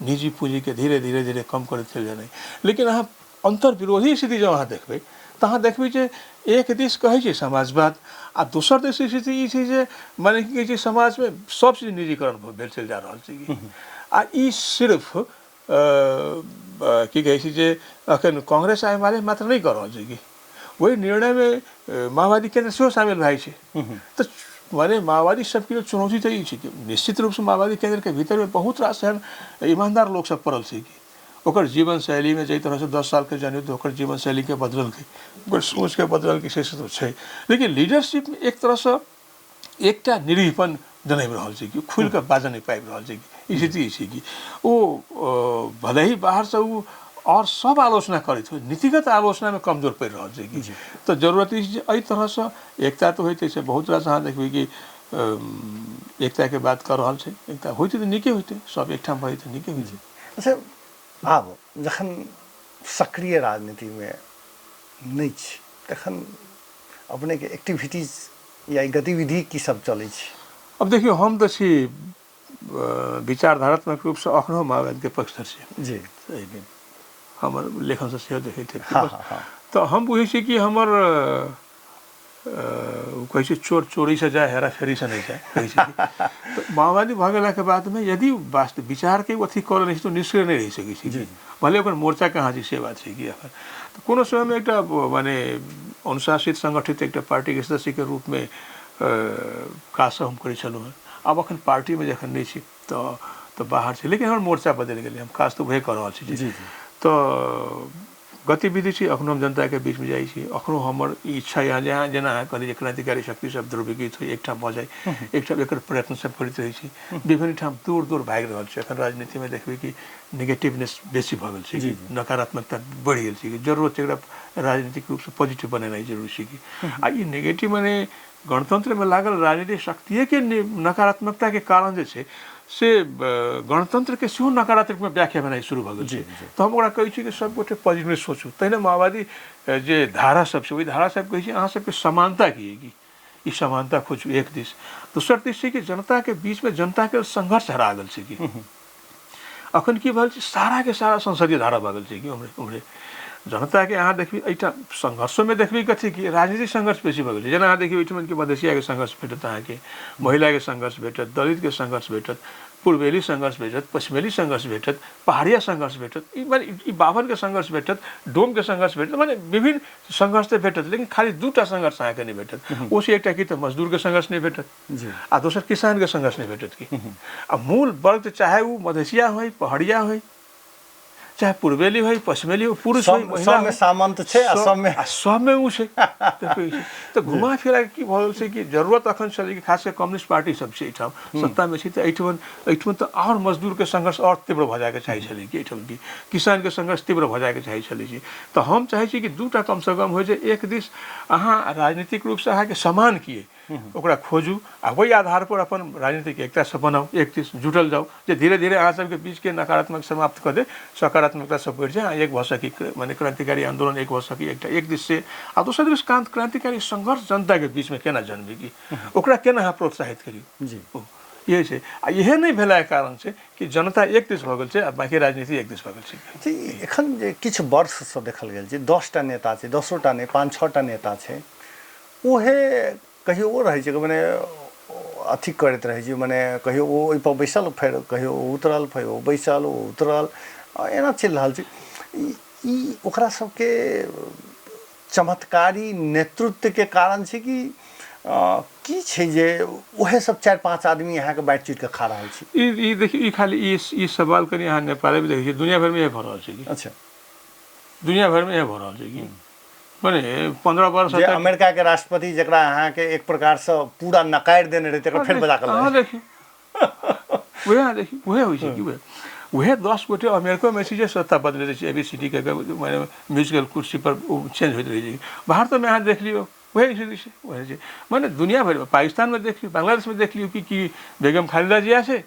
निजी पूँजीके धीरे धीरे धीरे कम करैत चलि जेनाइ। लेकिन अहाँ अन्तर्विरोधी स्थिति जँ अहाँ देखबै तऽ अहाँ देखबै जे एक दिस कहै छै समाजवाद आ दोसर दिस स्थिति ई छै जे माने की कहै छै समाजमे सब चीज निजीकरण भेल चलि जा रहल छै। आ ई सिर्फ की कहै छै जे अखन कांग्रेस आ एमाले मात्र नहि कऽ रहल छै कि ओहि निर्णयमे माओवादी केन्द्र सेहो शामिल भए छै। तऽ माने माओवादी सबके लेल चुनौती तऽ ई छै कि निश्चित रूपसँ माओवादी केन्द्रके भीतरमे बहुत रास एहन ईमानदार लोक सब पड़ल छै कि ओकर जीवन शैलीमे जाहि तरहसँ 10 सालके जनयुद्ध ओकर जीवन शैलीके बदललकै, ओकर सोचके बदललकै, से सब छै। लेकिन लीडरशिपमे एक तरहसँ एकटा निरीहपन जनमि रहल छै कि खुलि कऽ बाजऽ नहि पाबि रहल छै कि स्थिति छै कि ओ भले ही बाहरसँ ओ आओर सब आलोचना करैत होइ, नीतिगत आलोचनामे कमजोर पड़ि रहल छै कि। तऽ जरूरत ई छै जे एहि तरहसँ एकता तऽ होइते छै। बहुत रास अहाँ देखबै कि एकताके बात कऽ रहल छै, एकता होइतै तऽ नीके होइतै, सब एकठाम भऽ जेतै नीके होइतै। अच्छा, आब जखन सक्रिय राजनीतिमे नहि छी तखन अपनेके एक्टिविटीज या गतिविधि की सब चलै छै? अब देखियौ, हम तऽ छी विचारधारात्मक रूपसँ अखनो माओवादीके पक्षधर छी जी। एहिमे हमर लेखनसँ सेहो देखैत हेबै। तऽ हम बुझै छी कि हमर ओ कहै छै चोर चोरीसँ जाय, हेरा फेरीसँ नहि जाय कहै छै। तऽ माओवादी भऽ गेलाके बादमे यदि वास्तव विचारके अथी कऽ लेने छै तऽ निष्क्रिय नहि रहि सकै छै, भले ओकर मोर्चा कहाँ छै से बात छै कि एखन तऽ कोनो समयमे एकटा माने अनुशासित संगठित एकटा पार्टीके सदस्यके रूपमे काज सब हम करै छलहुँ हेँ। आब अखन पार्टीमे जखन नहि छी तऽ बाहर छी, लेकिन हमर मोर्चा बदलि गेलै, हम काज तऽ उएह कऽ रहल छी। तऽ गतिविधि छै, अखनो हम जनताके बीचमे जाइ छी, अखनो हमर ई इच्छा यऽ जे अहाँ जेना अहाँ कहलियै जे क्रान्तिकारी शक्ति सब ध्रुवीकृत होइ, एकठाम भऽ जाइ, एकठाम एकर प्रयत्न सब करैत रहै छी। विभिन्न ठाम दूर दूर भागि रहल छै। एखन राजनीतिमे देखबै कि नेगेटिवनेस बेसी भऽ गेल छै, नकारात्मकता बढ़ि गेल छै। जरूरत छै एकरा राजनीतिक रूपसँ पॉजिटिव बनेनाइ जरूरी छै कि। आ ई नेगेटिव माने गणतन्त्रमे लागल राजनीतिक शक्तिएके नकारात्मकताके कारण जे छै से गणतन्त्रके सेहो नकारात्मक व्याख्या भेनाइ शुरू भऽ गेल छै। तऽ हम ओकरा कहै छी कि सब गोटे पॉजिटिव सोचू। तहिना माओवादी जे धारा सब छै ओहि धारा सब कहै छी अहाँ सबके समानता की कि ई समानता खोजू एक दिस, दोसर दिस छै कि जनताके बीचमे जनताके संघर्ष हरा गेल छै कि अखन की भऽ छै साराके सारा संसदीय धारा भऽ गेल छै कि उम्हरे उम्हरे जनताके अहाँ देखबै एहिठाम संघर्षोमे देखबै कथी कि राजनीतिक संघर्ष बेसी भऽ गेल छै। जेना अहाँ देखियौ एहिठमन कि मधेसियाके संघर्ष भेटत, अहाँके महिलाके संघर्ष भेटत, दलितके संघर्ष भेटत, पूर्वेली संघर्ष भेटत, पश्चिमेली संघर्ष भेटत, पहाड़िया संघर्ष भेटत, ई माने ई बाभनके संघर्ष भेटत, डोमके संघर्ष भेटत, माने विभिन्न संघर्ष तऽ भेटत, लेकिन खाली दूटा संघर्ष अहाँके नहि भेटत। ओ से एकटा की तऽ मजदूरके संघर्ष नहि भेटत आ दोसर किसानके संघर्ष नहि भेटत की। आ मूल वर्ग तऽ चाहे ओ मधेसिया होइ, पहाड़िया होइ, चाहे पूर्वेली होइ, पश्चिमेली होइ, पुरुष होइ, महिला सबमे सामंत छै आ सबमे आ सबमे ओ छै। तऽ घुमा फिरा के की भऽ गेल छै कि जरूरत अखन छलै कि खास कऽ कम्युनिस्ट पार्टी सब छै एहिठाम सत्तामे छै तऽ एहिठमन एहिठमन तऽ आओर मजदूरके संघर्ष आओर तीव्र भऽ जायके चाहै छलै कि एहिठाम कि किसानके संघर्ष तीव्र भऽ जायके चाहै छलै कि। तऽ हम चाहै छी कि दूटा कमसँ कम होइ जे एक दिस अहाँ राजनीतिक रूपसँ अहाँके समान किए ओकरा खोजू आ ओहि आधार पर अपन राजनीतिक एकता सब बनाउ, एक दिस जुटल जाउ जे धीरे धीरे अहाँ सबके बीचके नकारात्मक समाप्त कऽ दे, सकारात्मकता सब बढ़ि जाय, अहाँ एक भऽ सकी, माने क्रांतिकारी आंदोलन एक भऽ सकी एकटा एक दिस से। आ दोसर दिस क्रांतिकारी संघर्ष जनताके बीचमे केना जन्मे कि ओकरा केना अहाँ प्रोत्साहित करियौ जी। ओ इएह छै। आ इएह नहि भेलाके कारण छै कि जनता एक दिस भऽ गेल छै आ बाँकी राजनीति एक दिस भऽ गेल छै। जी, एखन जे किछु वर्षसँ देखल गेल छै 10टा नेता छै, 10टा नहि 5-6टा नेता छै, उहे कहियो ओ रहै छै मने अथी करैत रहै छै, मने कहियो ओ ओहिपर बैसल, फेर कहियो ओ उतरल, फेर ओ बैसल ओ उतरल, एना चलि रहल छै। ई ओकरा सबके चमत्कारी नेतृत्वके कारण छै कि की छै जे उएह सब 4-5 आदमी अहाँके बाँटि चुटि कऽ खा रहल छै? ई देखियौ, ई खाली ई सवाल कनि अहाँ नेपालमे देखै छियै, दुनिया भरिमे इएह भऽ रहल छै कि। अच्छा। दुनिया भरिमे इएह भऽ रहल छै कि। मने 15 वर्ष जे अमेरिका के राष्ट्रपति जकरा अहाँके एक प्रकारसँ पूरा नकारि देने रहै तकरा फेर बजा कऽ अहाँ देखियौ, उएह देखियौ, उएह होइ छै कि उएह उएह 10 गोटे अमेरिकोमे छै जे सत्ता बदलैत छै, A B C D के माने म्यूजिकल कुर्सी पर ओ चेंज होइत रहै छै। भारतोमे अहाँ देख लियौ, उएह स्थिति छै, उएह छै। मने दुनिया भरिमे, पाकिस्तानमे देख लियौ, बांग्लादेशमे देख लियौ कि की बेगम खालिदा जिया छै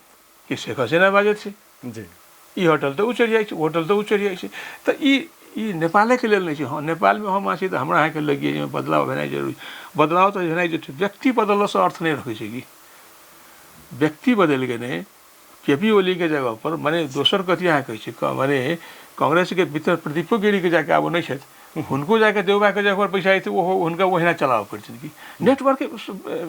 कि शेख हसीना बाजै छै। ई होटल तऽ ओ चढ़ि जाइ छै, ओ होटल तऽ ओ चढ़ि जाइ छै। तऽ ई ई नेपालेके लेल नहि छै। हँ, नेपालमे हम अहाँ छी तऽ हमरा अहाँके लगिए जे बदलाव भेनाइ जरूरी। बदलाव तऽ भेनाइ जरूरी, व्यक्ति बदललासँ अर्थ नहि रखै छै कि व्यक्ति बदलि गेलै के पी ओलीके जगहपर मने दोसर कथी अहाँ कहै छियै, मने कांग्रेसके भीतर प्रदीपो गिरीके जाके आब ओ नहि छथि, हुनको जाके देउबाके जगहपर पैसा अयतै, ओहो हुनका ओहिना चलाबऽ पड़तनि कि नेटवर्क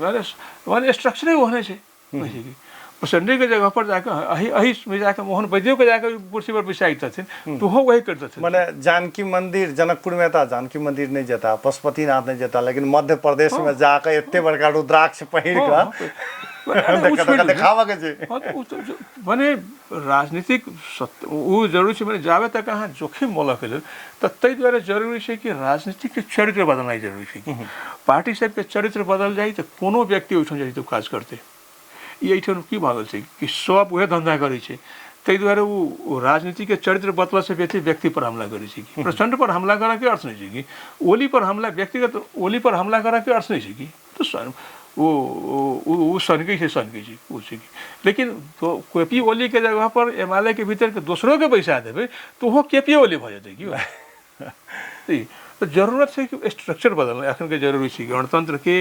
मने मने स्ट्रक्चरे ओहने छै। बुझलियै कि प्रचंडे जगह पर जाके अही अही में जाके मोहन वैद्यो के जाके कुर्सी पर बैसाई तथिन तो हो वही करतथिन। मने जानकी मंदिर जनकपुर में था, जानकी मंदिर नहीं जेता, पशुपतिनाथ नहीं जेता, लेकिन मध्य प्रदेश में जाके एते बड़का रुद्राक्ष पहिर के देखावा के छै। मने राजनीतिक ओ जरूरी छै, मने जाबे तक अहाँ जोखिम मोलक लेल तऽ ताहि दुआरे जरूरी छै कि राजनीतिक चरित्र बदलनाइ जरूरी छै। पार्टी सबके चरित्र बदल जाइ तऽ कोनो व्यक्ति ओहिठाम जाइ तऽ काज करतै। ई एहिठाम की भऽ गेल छै कि सब उएह धन्धा करै छै, ताहि दुआरे ओ राजनीतिके चरित्र बदलऽसँ बेसी व्यक्तिपर हमला करै छै। कि प्रचण्डपर हमला करऽके अर्थ नहि छै कि ओलीपर हमला, व्यक्तिगत ओलीपर हमला करऽके अर्थ नहि छै कि तऽ ओ ओ सनकै छै, सनकै छै ओ छै कि। लेकिन के पी ओलीके जगहपर एमालेके भीतरके दोसरोके बैसा देबै तऽ ओहो के पी ओली भऽ जेतै कि। तऽ जरूरत छै कि स्ट्रक्चर बदलनाइ एखनके जरूरी छै। गणतंत्रके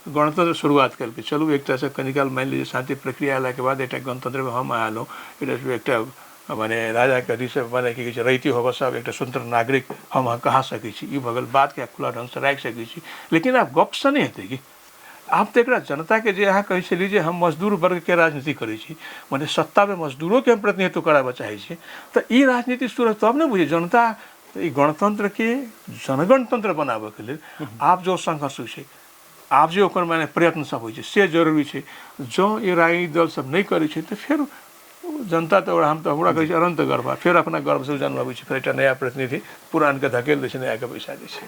गणतंत्र शुरुआत केलकै, चलू एकटासँ कनिकाल मानि लिअ शान्ति प्रक्रिया अयलाके बाद एकटा गणतंत्रमे हम आयलहुँ, एकटा मने राजाके अथीसँ मने की कहै छै रैती होबऽ सब एकटा स्वतंत्र नागरिक हम अहाँ कहा सकै छी, ई भऽ गेल बातके खुला ढङ्गसँ राखि सकै छी। लेकिन आब गपसँ नहि हेतै कि आब तऽ एकरा जनताके जे अहाँ कहै छलियै जे हम मजदूर वर्गके राजनीति करै छी, मने सत्तामे मजदूरोके हम प्रतिनिधित्व कराबऽ चाहै छी, तऽ ई राजनीति शुरू तब ने बुझै जनता। ई गणतंत्रके जनगणतंत्र बनाबऽके लेल आब जो संघर्ष होइ छै, आब जे ओकर माने प्रयत्न सब होइ छै से जरूरी छै। जँ ई राजनीतिक दल सब नहि करै छै तऽ फेर जनता तऽ हम तऽ हमरा कहै छै अनन्त गर्भ, फेर अपना गर्भसँ जन्म अबै छै, फेर एकटा नया प्रतिनिधि पुरानके धकेल दै छै, नयाके बैसा दै छै।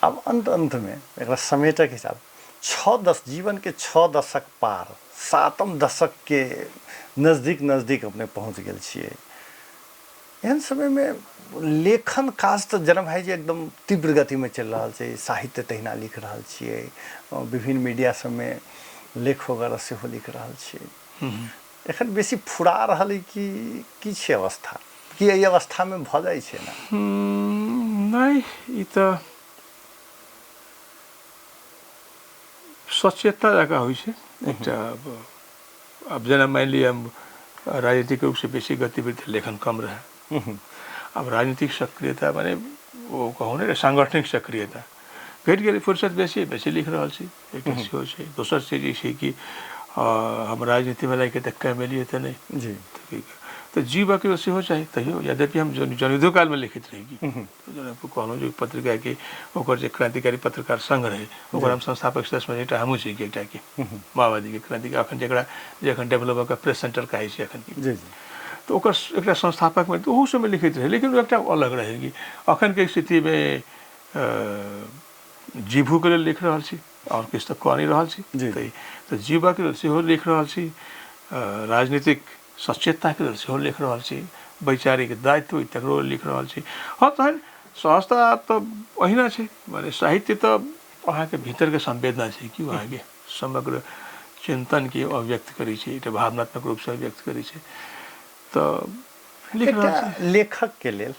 आब अन्त अन्तमे एकरा समेटक हिसाब 6 दश जीवनके 6 दशक पार 7म दशकके नजदीक नजदीक अपने पहुँच गेल छियै। एहन समयमे लेखन काज तऽ जनम भाइजी एकदम तीव्र गतिमे चलि रहल छै, साहित्य तहिना लिख रहल छियै, विभिन्न मीडिया सबमे लेख वगैरह सेहो लिख रहल छियै। एखन बेसी फुरा रहल अइ कि की छै अवस्था, की एहि अवस्थामे भऽ जाइ छै ने? नहि, ई तऽ सचेतता जकाँ होइ छै एकटा। आब जेना मानि लिअ हम राजनीतिक रूपसँ बेसी गतिविधि लेखन कम रहै, आब राजनीतिक सक्रियता माने ओ कहू ने सांगठनिक सक्रियता घटि गेलै, फुर्सत बेसी बेसी लिख रहल छी, एकटा सेहो छै। दोसर चीज ई छै कि हम राजनीतिमे लागि तऽ कमेलियै तऽ नहि जी, तऽ जीवके लेल सेहो चाही। तैयो यद्यपि हम जनयुद्धो कालमे लिखैत रही कि जेना कहलहुँ जे पत्रिकाके ओकर जे क्रांतिकारी पत्रकार संघ रहै ओकर हम संस्थापक सदस्यमे एकटा हमहूँ छी कि एकटा के माओवादीके क्रांतिकारी अखन जकरा जे अखन डेवलप कऽ प्रेस सेंटर कहै छै अखन की, तऽ ओकर एकटा संस्थापकमे तऽ ओहू सबमे लिखैत रहै, लेकिन ओ एकटा अलग रहै कि अखनके स्थितिमे जीभूके लेल लिख रहल छी आओर किछु तऽ कऽ नहि रहल छी, तऽ जीवऽके लेल सेहो लिख रहल छी, राजनीतिक सचेतताके लेल सेहो लिख रहल छी, वैचारिक दायित्व तकरो लिख रहल छी। हँ, तहन सहजता तऽ ओहिना छै, माने साहित्य तऽ अहाँके भीतरके संवेदना छै कि अहाँके समग्र चिन्तनके अभिव्यक्त करै छै, एकटा भावनात्मक रूपसँ अभिव्यक्त करै छै, तऽ लिख रहल छी। लेखकके लेल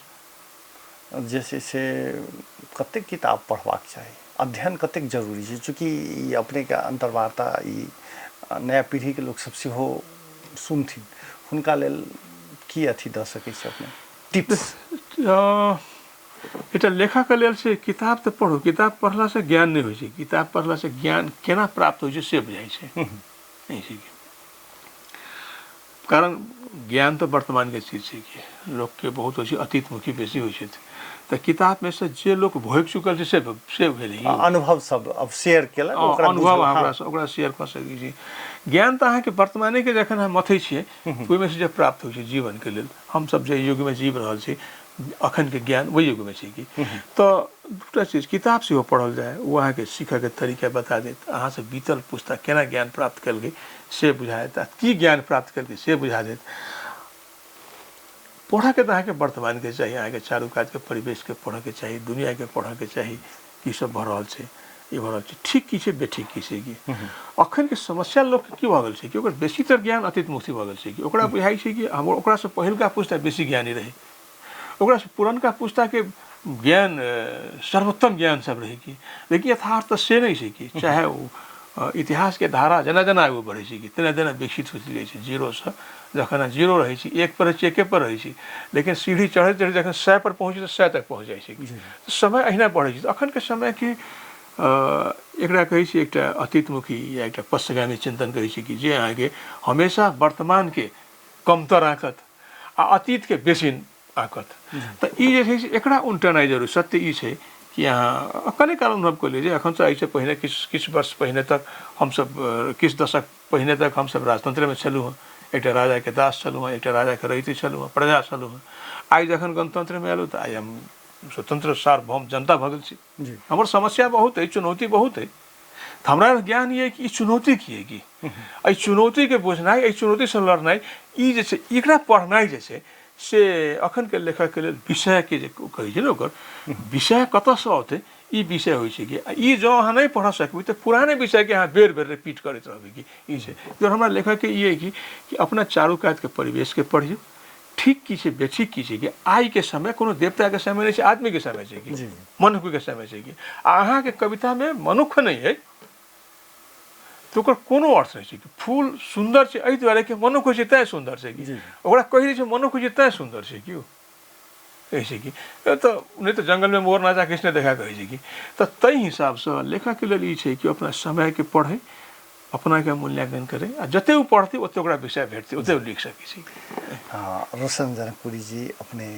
जे छै से कतेक किताब पढ़बाक चाही, अध्ययन कतेक जरूरी छै? चूँकि ई अपनेके अन्तर्वार्ता ई नया पीढ़ीके लोकसभ सेहो सुनथिन, हुनका लेल की अथी दऽ सकै छी अपने टिप्स? एकटा लेखकके लेल से किताब तऽ पढ़ू, किताब पढ़लासँ ज्ञान नहि होइ छै, किताब पढ़लासँ ज्ञान केना प्राप्त होइ छै से बुझाइ छै, नहि छै कि कारण ज्ञान तऽ वर्तमानके चीज छै कि लोकके बहुत होइ छै अतीतमुखी बेसी होइ छथि, तऽ किताबमे से जे लोक भोगि चुकल छै से भेलै अनुभव सब अब शेयर केलक, ओकरा अनुभव हमरा ओकरा शेयर कऽ सकै छी। ज्ञान तऽ अहाँके वर्तमानेके जखन हम मथै छियै ओहिमे से जे प्राप्त होइ छै जीवनके लेल, हमसब जे युगमे जीव रहल छी अखनके ज्ञान ओहि युगमे छै कि, तऽ दूटा चीज किताब सेहो पढ़ल जाय, ओ अहाँके सीखयके तरीका बता देत, अहाँसँ बीतल पुस्ता केना ज्ञान प्राप्त केलकै से बुझा देत, आ की ज्ञान प्राप्त केलकै से बुझा देत। पढ़ऽके तऽ अहाँके वर्तमानके चाही, अहाँके चारू कातके परिवेशके पढ़ऽके चाही, दुनिआँके पढ़ऽके चाही, की सब भऽ रहल छै, ई भऽ रहल छै, ठीक की छै, बेठीक की छै। कि अखनके समस्या लोकके की भऽ गेल छै कि ओकर बेसीतर ज्ञान अतीत मुक्ति भऽ गेल छै, कि ओकरा बुझाइ छै कि हम ओकरासँ पहिलुका पुस्ता बेसी ज्ञानी रहै, ओकरासँ पुरनका पुस्ताके ज्ञान सर्वोत्तम ज्ञान सब रहै कि। लेकिन यथार्थ तऽ से नहि छै कि चाहे ओ इतिहासके धारा जेना जेना आगू बढ़ै छै कि तेना तेना विकसित होइत जाइ छै। जीरोसँ जखन अहाँ जीरो रहै छी, एक पर रहै छी, एके पर रहै छी, लेकिन सीढ़ी चढ़ैत चढ़ैत जखन 100 पर पहुँच तऽ 100 तक पहुँच जाइ छै कि। समय अहिना बढ़ै छै। तऽ अखनके समयके एकरा कहै छी एकटा अतीतमुखी या एकटा पश्चगामी चिन्तन कहै छी कि जे अहाँके हमेशा वर्तमानके कमतर आँकत आ अतीतके बेसी आँकत। तऽ ई जे छै से एकरा उनटेनाइ जरूरी। सत्य ई छै कि अहाँ कने काल अनुभव कऽ लिअ जे एखन तऽ एहिसँ पहिने किछु किछु वर्ष पहिने तक हमसभ, किछु दशक पहिने तक हमसभ राजतन्त्रेमे छलहुँ हँ, एकटा राजाके दास छलहुँ हँ, एकटा राजाके रैती छलहुँ हँ, प्रजा छलहुँ हँ। आइ जखन गणतन्त्रमे एलहुँ तऽ आइ हम स्वतन्त्र सार्वभौम जनता भऽ गेल छी। हमर समस्या बहुत अइ, चुनौती बहुत अइ। तऽ हमरा ज्ञान यऽ कि ई चुनौती की अइ, कि एहि चुनौतीके बुझनाइ, एहि चुनौतीसँ लड़नाइ, ई जे छै एकरा पढ़नाइ जे छै से अखनके लेखकके लेल विषयके जे कहै छै ने, ओकर विषय कतऽसँ औतै, ई विषय होइ छै कि ई जँ अहाँ नहि पढ़ सकबै तऽ पुराने विषयके अहाँ बेर बेर रिपीट करैत रहबै कि ई छै। जँ हमरा लेखकके ई अइ कि अपना चारू कातके परिवेशके पढ़ियौ, ठीक की छै, बेठीक की छै, कि आइके समय कोनो देवताके समय नहि छै, आदमीके समय छै कि मनुक्खके समय छै कि। आ अहाँके कवितामे मनुक्ख नहि अइ तऽ ओकर कोनो अर्थ नहि छै कि फूल सुन्दर छै एहि दुआरे कि मनुक्ख होइ छै तैँ सुन्दर छै कि ओकरा कहि दै छै मनुक्ख होइ छै तैँ सुन्दर छै कि ओ कहै छै कि तऽ नहि तऽ जङ्गलमे मोर नाचा किछु नहि देखा कहै छै कि। तऽ ताहि हिसाबसँ लेखकके लेल ई छै कि अपना समयके पढ़ै, अपनाके मूल्याङ्कन करै, आ जतेक ओ पढ़तै ओतेक ओकरा विषय भेटतै, ओतेक ओ लिख सकै छै। हँ, रोशन जनकपुरी जी, अपने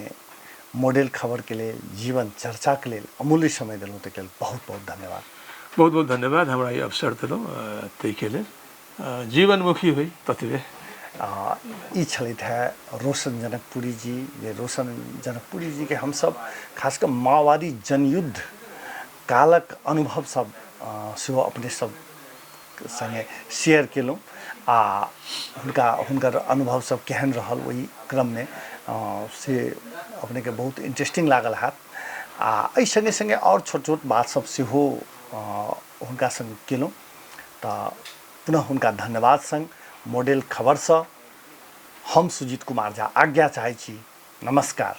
मॉडल खबरके लेल, जीवन चर्चाके लेल अमूल्य समय देलहुँ, ताहिके लेल बहुत बहुत धन्यवाद। बहुत बहुत धन्यवाद हमरा ई अवसर देलहुँ ताहिके लेल। जीवनमुखी होइ ततबे। ई छलथि हे रोशन जनकपुरी जी, जे रोशन जनकपुरी जीके हमसब खास कऽ माओवादी जनयुद्ध कालक अनुभव सब सेहो अपने सब सङ्गे शेयर केलहुँ आ हुनका हुनकर अनुभव सब केहन रहल ओहि क्रममे से अपनेके बहुत इंट्रेस्टिंग लागल हैत। आ एहि सङ्गे सङ्गे आओर छोट छोट बात सब सेहो हुनका सङ्ग केलहुँ। तऽ पुनः हुनका धन्यवाद सङ्ग मॉडल खबरसँ हम सुजीत कुमार झा आज्ञा चाहै छी। नमस्कार।